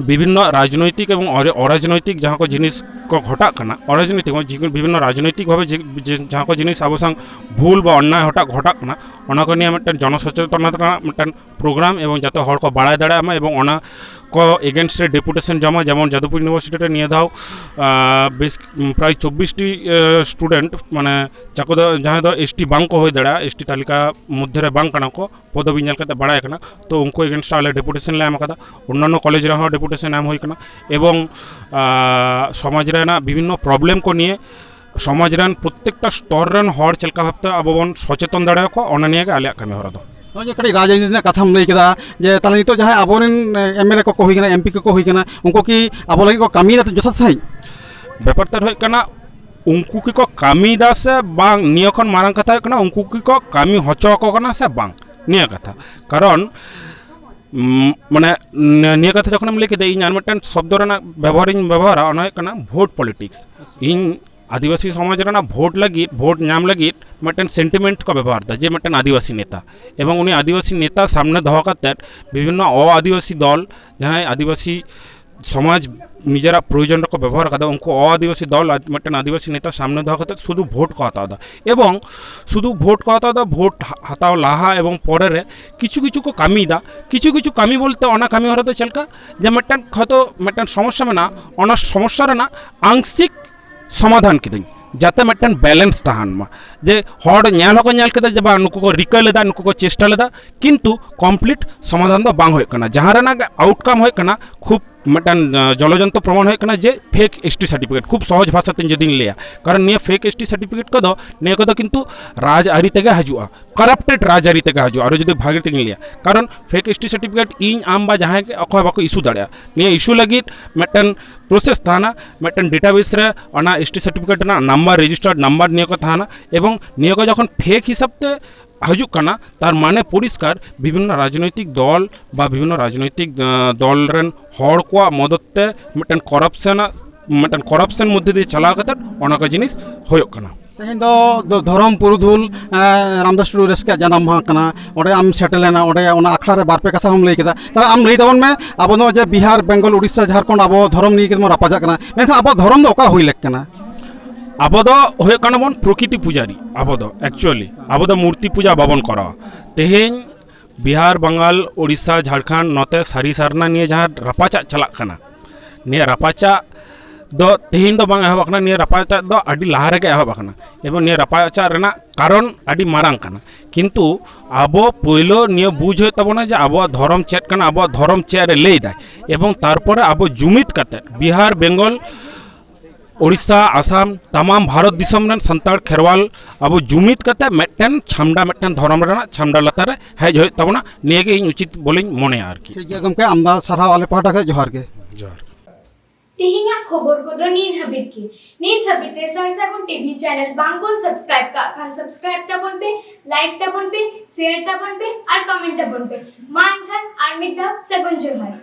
ᱵᱤᱵᱷᱤᱱᱱᱚ ᱨᱟᱡᱽᱱᱳᱭᱛᱤᱠ ᱮᱵᱚᱝ ᱚᱨ-, ᱚᱨᱟᱡᱽᱱᱳᱭᱛᱤᱠ ᱡᱟᱦᱟᱸ ᱠᱚ ᱡᱤᱱᱤᱥ ᱠᱚ ᱜᱷᱚᱴᱟᱜ ᱠᱟᱱᱟ, ᱚᱨᱟᱡᱽᱱᱳᱭᱛᱤᱠ ᱵᱟᱝ, ᱡᱮ-, ᱵᱤᱵᱷᱤᱱᱱᱚ ᱨᱟᱡᱽᱱᱳᱭᱛᱤᱠ ᱵᱷᱟᱵᱮ ᱡᱮ-, ᱡᱮ-, ᱡᱟᱦᱟᱸ ᱠᱚ ᱡᱤᱱᱤᱥ ᱟᱵᱚ ᱥᱟᱝ ᱵᱷᱩᱞ ᱵᱟ ᱚᱱᱱᱟᱭ ᱦᱚᱴᱟᱜ ᱜᱷᱚᱴᱟᱜ ᱠᱟᱱᱟ, ᱚᱱᱟ ᱠᱚ ᱱᱤᱭᱮ ᱢᱤᱫᱴᱮᱱ ᱡᱚᱱᱚᱥᱚᱪᱮᱛᱚᱱᱟ ᱨᱮᱱᱟᱜ ᱢᱤᱫᱴᱮᱱ ᱯᱨᱳᱜᱨᱟᱢ ᱮᱵᱚᱝ ᱡᱟᱛᱮ ᱦᱚᱲ ᱠᱚ ᱵᱟᱲᱟᱭ ᱫᱟᱲᱮᱭᱟᱜ ᱢᱟ ᱮᱵᱚᱝ ᱚᱱᱟ ᱠᱚ ᱮᱜᱮᱱᱥᱴ ᱨᱮ ᱰᱮᱯᱩᱴᱮᱥᱚᱱ ᱡᱚᱢᱟ᱾ ᱡᱮᱢᱚᱱ ᱡᱟᱫᱚᱵᱯᱩᱨ ᱤᱭᱩᱱᱤᱵᱷᱟᱨᱥᱤᱴᱤ ᱨᱮ ᱱᱤᱭᱟᱹ ᱫᱷᱟᱣ, ᱟᱸ, ᱵᱮᱥ, ᱩᱢ, ᱯᱨᱟᱭ ᱪᱚᱵᱵᱤᱥ ᱴᱤ, ᱮ, ᱥᱴᱩᱰᱮᱱᱴ, ᱢᱟᱱᱮ, ᱡᱟᱠᱚ ᱫᱚ, ᱡᱟᱦᱟᱸᱭ ᱫᱚ ᱮᱥ ᱴᱤ ᱵᱟᱝ ᱠᱚ ᱦᱩᱭ ᱫᱟᱲᱮᱭᱟᱜᱼᱟ, ᱮᱥ ᱴᱤ ᱛᱟᱹᱞᱤᱠᱟ ᱢᱚᱫᱽᱫᱷᱮ ᱨᱮ ᱵᱟᱝ ᱠᱟᱱᱟ ᱠᱚ, ᱯᱚᱫᱚᱵᱤ ᱧᱮᱞ ᱠᱟᱛᱮ ᱵᱟᱲᱟᱭ ᱠᱟᱱᱟ, ᱛᱚ ᱩᱱᱠᱩ ᱮᱜᱮᱱᱥᱴ ᱨᱮ ᱟᱞᱮ ᱰᱮᱯᱩᱴᱮᱥᱚᱱ ᱞᱮ ᱮᱢ ᱟᱠᱟᱫᱟ᱾ ᱚᱱᱱᱟᱱᱚ ᱠᱚᱞᱮᱡᱽ ᱨᱮᱦᱚᱸ ᱰᱮᱯᱩᱴᱮᱥᱚᱱ ᱮᱢ ᱦᱩᱭ ᱠᱟᱱᱟ ᱮᱵᱚᱝ, ᱟᱸ, ᱥᱚᱢᱟᱡᱽ ᱨᱮᱱᱟᱜ ᱵᱤᱵᱷᱤᱱᱱᱚ ᱯᱨᱚᱵᱞᱮᱢ ᱠᱚ ᱱᱤᱭᱮ ᱥᱚᱢᱟᱡᱽ ᱨᱮᱱ ᱯᱨᱚᱛᱛᱮᱠᱴᱟ ᱥᱛᱚᱨ ᱨᱮᱱ ᱦᱚᱲ ᱪᱮᱫ ᱞᱮᱠᱟ ᱵᱷᱟᱵᱛᱮ ᱟᱵᱚ ᱵᱚᱱ ᱥᱚᱪᱮᱛᱚᱱ ᱫᱟᱲᱮᱭᱟᱠᱚᱣᱟ, ᱚᱱᱟ ᱱᱤᱭᱮ ᱜᱮ ᱟᱞᱮᱭᱟᱜ ᱠᱟᱹᱢᱤ ᱦᱚᱨᱟ ᱫᱚ᱾ ᱱᱚᱜᱼᱚᱭ ᱡᱮ ᱠᱟᱹᱴᱤᱡ ᱨᱟᱡᱽᱱᱤᱛᱤ ᱨᱮᱱᱟᱜ ᱠᱟᱛᱷᱟᱢ ᱞᱟᱹᱭ ᱠᱮᱫᱟ, ᱡᱮ ᱛᱟᱦᱚᱞᱮ ᱱᱤᱛᱚᱜ ᱡᱟᱦᱟᱸᱭ ᱟᱵᱚᱨᱮᱱ, ᱮ, ᱮᱢ ᱮᱞ ᱮ ᱠᱚᱠᱚ ᱦᱩᱭ ᱠᱟᱱᱟ, ᱮᱢ ᱯᱤ ᱠᱚᱠᱚ ᱦᱩᱭ ᱠᱟᱱᱟ, ᱩᱱᱠᱩ ᱠᱤ ᱟᱵᱚ ᱞᱟᱹᱜᱤᱫ ᱠᱚ ᱠᱟᱹᱢᱤᱭᱮᱫᱟ ᱛᱚ ᱡᱚᱛᱷᱟᱛ ᱥᱟᱺᱦᱤᱡ? ᱵᱮᱯᱟᱨ ᱛᱮᱫ ᱦᱩᱭᱩᱜ ᱠᱟᱱᱟ, ᱩᱱᱠᱩ ᱠᱤ ᱠᱚ ᱠᱟᱹᱢᱤᱭᱮᱫᱟ ᱥᱮ ᱵᱟᱝ, ᱱᱤᱭᱟᱹ ᱠᱷᱚᱱ ᱢᱟᱨᱟᱝ ᱠᱟᱛᱷᱟ ᱦᱩᱭᱩᱜ ᱠᱟᱱᱟ, ᱩᱱᱠᱩ ᱠᱤ ᱠᱚ ᱠᱟᱹᱢᱤ ᱦᱚᱪᱚ ᱟᱠᱚ ᱠᱟᱱᱟ ᱥᱮ ᱵᱟᱝ, ᱱᱤᱭᱟᱹ ᱠᱟᱛᱷᱟ᱾ ᱠᱟᱨᱚᱱ, ᱩᱢ, ᱢᱟᱱᱮ, ᱱᱤ-, ᱱᱤᱭᱟᱹ ᱠᱟᱛᱷᱟ ᱡᱚᱠᱷᱚᱱᱮᱢ ᱞᱟᱹᱭ ᱠᱮᱫᱟ, ᱤᱧ ᱟᱨ ᱢᱤᱫᱴᱮᱱ ᱥᱚᱵᱫᱚ ᱨᱮᱱᱟᱜ ᱵᱮᱵᱚᱦᱟᱨᱤᱧ ᱵᱮᱵᱚᱦᱟᱨᱟ, ᱚᱱᱟ ᱦᱩᱭᱩᱜ ᱠᱟᱱᱟ ᱵᱷᱳᱴ ᱯᱚᱞᱤᱴᱤᱠᱥ᱾ ᱤᱧ ᱟᱹᱫᱤᱵᱟᱹᱥᱤ ᱥᱚᱢᱟᱡᱽ ᱨᱮᱱᱟᱜ ᱵᱷᱳᱴ ᱞᱟᱹᱜᱤᱫ, ᱵᱷᱳᱴ ᱧᱟᱢ ᱞᱟᱹᱜᱤᱫ ᱢᱤᱫᱴᱮᱱ ᱥᱮᱱᱴᱤᱢᱮᱱᱴ ᱠᱚ ᱵᱮᱵᱚᱦᱟᱨ ᱮᱫᱟ, ᱡᱮ ᱢᱤᱫᱴᱮᱱ ᱟᱹᱫᱤᱵᱟᱹᱥᱤ ᱱᱮᱛᱟ, ᱮᱵᱚᱝ ᱩᱱᱤ ᱟᱹᱫᱤᱵᱟᱹᱥᱤ ᱱᱮᱛᱟ ᱥᱟᱢᱱᱮ ᱫᱚᱦᱚ ᱠᱟᱛᱮᱫ ᱵᱤᱵᱷᱤᱱᱱᱚ ᱚ ᱟᱹᱫᱤᱵᱟᱹᱥᱤ ᱫᱚᱞ, ᱡᱟᱦᱟᱸᱭ ᱟᱹᱫᱤᱵᱟᱹᱥᱤ ᱥᱚᱢᱟᱡᱽ ᱱᱤᱡᱮᱨᱟᱜ ᱯᱨᱚᱭᱳᱡᱚᱱ ᱨᱮᱠᱚ ᱵᱮᱵᱚᱦᱟᱨ ᱠᱟᱫᱟ, ᱩᱱᱠᱩ ᱚ ᱟᱹᱫᱤᱵᱟᱹᱥᱤ ᱫᱚᱞ ᱟᱨ ᱢᱤᱫᱴᱮᱱ ᱟᱹᱫᱤᱵᱟᱹᱥᱤ ᱱᱮᱛᱟ ᱥᱟᱢᱱᱮ ᱫᱚᱦᱚ ᱠᱟᱛᱮᱫ ᱥᱩᱫᱷᱩ ᱵᱷᱳᱴ ᱠᱚ ᱦᱟᱛᱟᱣ ᱮᱫᱟ᱾ ᱮᱵᱚᱝ ᱥᱩᱫᱷᱩ ᱵᱷᱳᱴ ᱠᱚ ᱦᱟᱛᱟᱣ ᱮᱫᱟ, ᱵᱷᱳᱴ ᱦᱟ- ᱦᱟᱛᱟᱣ ᱞᱟᱦᱟ ᱮᱵᱚᱝ ᱯᱚᱨᱮ ᱨᱮ ᱠᱤᱪᱷᱩ ᱠᱤᱪᱷᱩ ᱠᱚ ᱠᱟᱹᱢᱤᱭᱮᱫᱟ᱾ ᱠᱤᱪᱷᱩ ᱠᱤᱪᱷᱩ ᱠᱟᱹᱢᱤ ᱵᱚᱞᱛᱮ ᱚᱱᱟ ᱠᱟᱹᱢᱤ ᱦᱚᱨᱟ ᱫᱚ ᱪᱮᱫ ᱞᱮᱠᱟ, ᱡᱮ ᱢᱤᱫᱴᱮᱱ ᱦᱚᱭᱛᱳ ᱢᱤᱫᱴᱮᱱ ᱥᱚᱢᱚᱥᱥᱟ ᱢᱮᱱᱟᱜᱼᱟ, ᱚᱱᱟ ᱥᱚᱢᱚᱥᱥᱟ ᱨᱮᱱᱟᱜ ᱟᱝᱥᱤᱠ ᱥᱚᱢᱟᱫᱷᱟᱱ ᱠᱤᱫᱟᱹᱧ, ᱡᱟᱛᱮ ᱢᱤᱫᱴᱮᱱ ᱵᱮᱞᱮᱱᱥ ᱛᱟᱦᱮᱱ ᱢᱟ᱾ ᱡᱮ ᱦᱚᱲ ᱧᱮᱞ ᱦᱚᱸᱠᱚ ᱧᱮᱞ ᱠᱮᱫᱟ ᱡᱮ ᱵᱟᱝ, ᱱᱩᱠᱩ ᱠᱚ ᱨᱤᱠᱟᱹ ᱞᱮᱫᱟ, ᱱᱩᱠᱩ ᱠᱚ ᱪᱮᱥᱴᱟ ᱞᱮᱫᱟ, ᱠᱤᱱᱛᱩ ᱠᱚᱢᱯᱞᱤᱴ ᱥᱚᱢᱟᱫᱷᱟᱱ ᱫᱚ ᱵᱟᱝ ᱦᱩᱭᱩᱜ ᱠᱟᱱᱟ᱾ ᱡᱟᱦᱟᱸ ᱨᱮᱱᱟᱜ ᱟᱣᱩᱴᱠᱟᱢ ᱦᱩᱭᱩᱜ ᱠᱟᱱᱟ ᱠᱷᱩᱵ ᱢᱤᱫᱴᱟᱝ, ᱟᱸ, ᱡᱚᱞᱚᱡᱚᱱᱛᱚ ᱯᱨᱚᱢᱟᱱ ᱦᱩᱭᱩᱜ ᱠᱟᱱᱟ ᱡᱮ ᱯᱷᱮᱠ ᱮᱥ ᱴᱤ ᱥᱟᱨᱴᱤᱯᱷᱤᱠᱮᱴ, ᱠᱷᱩᱵ ᱥᱚᱦᱚᱡ ᱵᱷᱟᱥᱟ ᱛᱮᱧ ᱡᱩᱫᱤᱧ ᱞᱟᱹᱭᱟ, ᱠᱟᱨᱚᱱ ᱱᱤᱭᱟᱹ ᱯᱷᱮᱠ ᱮᱥ ᱴᱤ ᱥᱟᱨᱴᱤᱯᱷᱤᱠᱮᱴ ᱠᱚᱫᱚ, ᱱᱤᱭᱟᱹ ᱠᱚᱫᱚ ᱠᱤᱱᱛᱩ ᱨᱟᱡᱽ ᱟᱹᱨᱤ ᱛᱮᱜᱮ ᱦᱤᱡᱩᱜᱼᱟ, ᱠᱟᱨᱟᱯᱴᱮᱰ ᱨᱟᱡᱽ ᱟᱹᱨᱤ ᱛᱮᱜᱮ ᱦᱤᱡᱩᱜᱼᱟ᱾ ᱟᱨᱚ ᱡᱩᱫᱤ ᱵᱷᱟᱜᱮ ᱛᱮᱜᱤᱧ ᱞᱟᱹᱭᱟ, ᱠᱟᱨᱚᱱ ᱯᱷᱮᱠ ᱮᱥ ᱴᱤ ᱥᱟᱨᱴᱤᱯᱷᱤᱠᱮᱴ ᱤᱧ, ᱟᱢ ᱵᱟ ᱡᱟᱦᱟᱸᱭ ᱜᱮ ᱚᱠᱚᱭ ᱵᱟᱠᱚ ᱤᱥᱩ ᱫᱟᱲᱮᱭᱟᱜᱼᱟ᱾ ᱱᱤᱭᱟᱹ ᱤᱥᱩ ᱞᱟᱹᱜᱤᱫ ᱢᱤᱫᱴᱮᱱ ᱯᱨᱚᱥᱮᱥ ᱛᱟᱦᱮᱱᱟ, ᱢᱤᱫᱴᱮᱱ ᱰᱮᱴᱟᱵᱮᱥ ᱨᱮ ᱚᱱᱟ ᱮᱥ ᱴᱤ ᱥᱟᱨᱴᱤᱯᱷᱤᱠᱮᱴ ᱨᱮᱱᱟᱜ ᱱᱟᱢᱵᱟᱨ, ᱨᱮᱡᱤᱥᱴᱟᱨᱰ ᱱᱟᱢᱵᱟᱨ ᱱᱤᱭᱟᱹ ᱠᱚ ᱛᱟᱦᱮᱱᱟ, ᱮᱵᱚᱝ ᱱᱤᱭᱟᱹ ᱠᱚ ᱡᱚᱠᱷᱚᱱ ᱯᱷᱮᱠ ᱦᱤᱥᱟᱹᱵ ᱛᱮ ᱦᱤᱡᱩᱜ ᱠᱟᱱᱟ, ᱛᱟᱨ ᱢᱟᱱᱮ ᱯᱚᱨᱤᱥᱠᱟᱨ ᱵᱤᱵᱷᱤᱱᱱᱚ ᱨᱟᱡᱽᱱᱳᱭᱛᱤᱠ ᱫᱚᱞ ᱵᱟ ᱵᱤᱵᱷᱤᱱᱱᱚ ᱨᱟᱡᱽᱱᱳᱭᱛᱤᱠ, ᱟᱸ, ᱫᱚᱞ ᱨᱮᱱ ᱦᱚᱲ ᱠᱚᱣᱟᱜ ᱢᱚᱫᱚᱛ ᱛᱮ ᱢᱤᱫᱴᱮᱱ ᱠᱚᱨᱟᱯᱥᱚᱱᱟᱜ, ᱢᱤᱫᱴᱮᱱ ᱠᱚᱨᱟᱯᱥᱚᱱ ᱢᱚᱫᱽᱫᱷᱮ ᱫᱤᱭᱮ ᱪᱟᱞᱟᱣ ᱠᱟᱛᱮᱫ ᱚᱱᱟ ᱠᱚ ᱡᱤᱱᱤᱥ ᱦᱩᱭᱩᱜ ᱠᱟᱱᱟ᱾ ᱛᱮᱦᱮᱧ ᱫᱚ ᱫᱚ ᱫᱷᱚᱨᱚᱢ ᱯᱩᱨᱩᱫᱷᱩᱞ, ᱮᱸ, ᱨᱟᱢᱫᱟᱥ ᱴᱩᱰᱩ ᱨᱟᱹᱥᱠᱟᱹ ᱡᱟᱱᱟᱢ ᱢᱟᱦᱟ ᱠᱟᱱᱟ, ᱚᱸᱰᱮ ᱟᱢ ᱥᱮᱴᱮᱨ ᱞᱮᱱᱟ, ᱚᱸᱰᱮ ᱚᱱᱟ ᱟᱠᱷᱲᱟ ᱨᱮ ᱵᱟᱨ ᱯᱮ ᱠᱟᱛᱷᱟ ᱦᱚᱸᱢ ᱞᱟᱹᱭ ᱠᱮᱫᱟ᱾ ᱛᱟᱦᱞᱮ ᱟᱢ ᱞᱟᱹᱭ ᱛᱟᱵᱚᱱ ᱢᱮ, ᱟᱵᱚ ᱱᱚᱜᱼᱚᱭ ᱡᱮ ᱵᱤᱦᱟᱨ, ᱵᱮᱝᱜᱚᱞ, ᱩᱲᱤᱥᱥᱟ, ᱡᱷᱟᱲᱠᱷᱚᱸᱰ ᱟᱵᱚ ᱫᱷᱚᱨᱚᱢ ᱱᱤᱭᱮ ᱜᱮᱵᱚᱱ ᱨᱟᱯᱟᱪᱟᱜ ᱠᱟᱱᱟ, ᱢᱮᱱᱠᱷᱟᱱ ᱟᱵᱚᱣᱟᱜ ᱫᱷᱚᱨᱚᱢ ᱫᱚ ᱚᱠᱟ ᱦᱩᱭ ᱞᱮᱠ ᱠᱟᱱᱟ? ᱟᱵᱚ ᱫᱚ ᱦᱩᱭᱩᱜ ᱠᱟᱱᱟ ᱵᱚᱱ ᱯᱨᱚᱠᱨᱤᱛᱤ ᱯᱩᱡᱟᱨᱤ᱾ ᱟᱵᱚ ᱫᱚ ᱮᱠᱪᱩᱭᱟᱞᱤ ᱟᱵᱚ ᱫᱚ ᱢᱩᱨᱛᱤ ᱯᱩᱡᱟ ᱵᱟᱵᱚᱱ ᱠᱚᱨᱟᱣᱟ᱾ ᱛᱮᱦᱮᱧ ᱵᱤᱦᱟᱨ, ᱵᱟᱝᱜᱟᱞ, ᱳᱰᱤᱥᱟ, ᱡᱷᱟᱲᱠᱷᱚᱸᱰ, ᱱᱚᱛᱮ ᱥᱟᱹᱨᱤ ᱥᱟᱨᱱᱟ ᱱᱤᱭᱮ ᱡᱟᱦᱟᱸ ᱨᱟᱯᱟᱪᱟᱜ ᱪᱟᱞᱟᱜ ᱠᱟᱱᱟ, ᱱᱤᱭᱟᱹ ᱨᱟᱯᱟᱪᱟᱜ ᱫᱚ ᱛᱮᱦᱮᱧ ᱫᱚ ᱵᱟᱝ ᱮᱦᱚᱵ ᱟᱠᱟᱱᱟ, ᱱᱤᱭᱟᱹ ᱨᱟᱯᱟᱪᱟᱜ ᱫᱚ ᱟᱹᱰᱤ ᱞᱟᱦᱟ ᱨᱮᱜᱮ ᱮᱦᱚᱵ ᱟᱠᱟᱱᱟ᱾ ᱮᱵᱚᱝ ᱱᱤᱭᱟᱹ ᱨᱟᱯᱟᱪᱟᱜ ᱨᱮᱱᱟᱜ ᱠᱟᱨᱚᱱ ᱟᱹᱰᱤ ᱢᱟᱨᱟᱝ ᱠᱟᱱᱟ, ᱠᱤᱱᱛᱩ ᱟᱵᱚ ᱯᱳᱭᱞᱳ ᱱᱤᱭᱟᱹ ᱵᱩᱡᱽ ᱦᱩᱭᱩᱜ ᱛᱟᱵᱚᱱᱟ ᱡᱮ ᱟᱵᱚᱣᱟᱜ ᱫᱷᱚᱨᱚᱢ ᱪᱮᱫ ᱠᱟᱱᱟ, ᱟᱵᱚᱣᱟᱜ ᱫᱷᱚᱨᱚᱢ ᱪᱮᱫ ᱨᱮ ᱞᱟᱹᱭ ᱫᱟᱭ, ᱮᱵᱚᱝ ᱛᱟᱨᱯᱚᱨᱮ ᱟᱵᱚ ᱡᱩᱢᱤᱫ ᱠᱟᱛᱮ ᱵᱤᱦᱟᱨ, ᱵᱮᱝᱜᱚᱞ, ᱳᱰᱤᱥᱟ, ᱟᱥᱟᱢ, ᱛᱟᱢᱟᱢ ᱵᱷᱟᱨᱚᱛ ᱫᱤᱥᱚᱢ ᱨᱮᱱ ᱥᱟᱱᱛᱟᱲ ᱠᱷᱮᱨᱣᱟᱞ ᱟᱵᱚ ᱡᱩᱢᱤᱫ ᱠᱟᱛᱮ ᱢᱤᱫᱴᱮᱱ ᱪᱷᱟᱢᱰᱟ, ᱢᱤᱫᱴᱮᱱ ᱫᱷᱚᱨᱚᱢ ᱨᱮᱱᱟᱜ ᱪᱷᱟᱢᱰᱟ ᱞᱟᱛᱟᱨ ᱨᱮ ᱦᱮᱡ ᱦᱩᱭᱩᱜ ᱛᱟᱵᱚᱱᱟ᱾ ᱱᱤᱭᱟᱹ ᱜᱮ ᱤᱧ ᱩᱪᱤᱛ ᱵᱚᱞᱮᱧ ᱢᱚᱱᱮᱭᱟ ᱟᱨᱠᱤ᱾ ᱴᱷᱤᱠ ᱜᱮᱭᱟ ᱜᱚᱢᱠᱮ, ᱟᱢᱫᱟ ᱥᱟᱨᱦᱟᱣ ᱟᱞᱮ ᱯᱟᱦᱴᱟ ᱠᱷᱚᱱ, ᱡᱚᱦᱟᱨ ᱜᱮ᱾ ᱡᱚᱦᱟᱨ᱾ ᱛᱮᱦᱮᱧᱟᱜ ᱠᱷᱚᱵᱚᱨ ᱠᱚᱫᱚ ᱱᱤᱱ ᱦᱟᱹᱵᱤᱡ ᱜᱮ᱾ ᱱᱤᱛ ᱦᱟᱹᱵᱤᱡ ᱛᱮ ᱥᱟᱨ ᱥᱟᱹᱜᱩᱱ ᱴᱤᱵᱷᱤ ᱪᱮᱱᱮᱞ ᱵᱟᱝ ᱵᱚᱱ ᱥᱟᱵᱥᱠᱨᱟᱭᱤᱵ ᱠᱟᱜ ᱠᱷᱟᱱ ᱥᱟᱵᱥᱠᱨᱟᱭᱤᱵ ᱛᱟᱵᱚᱱ ᱯᱮ, ᱞᱟᱭᱤᱠ ᱛᱟᱵᱚᱱ ᱯᱮ, ᱥᱮᱭᱟᱨ ᱛᱟᱵᱚᱱ ᱯᱮ ᱟᱨ ᱠᱚᱢᱮᱱᱴ ᱛᱟᱵᱚᱱ ᱯᱮ᱾ ᱢᱟ ᱮᱱᱠᱷᱟᱱ ᱟᱨ ᱢᱤᱫ ᱫᱷᱟᱣ ᱥᱟᱹᱜᱩᱱ ᱡᱚᱦᱟᱨ᱾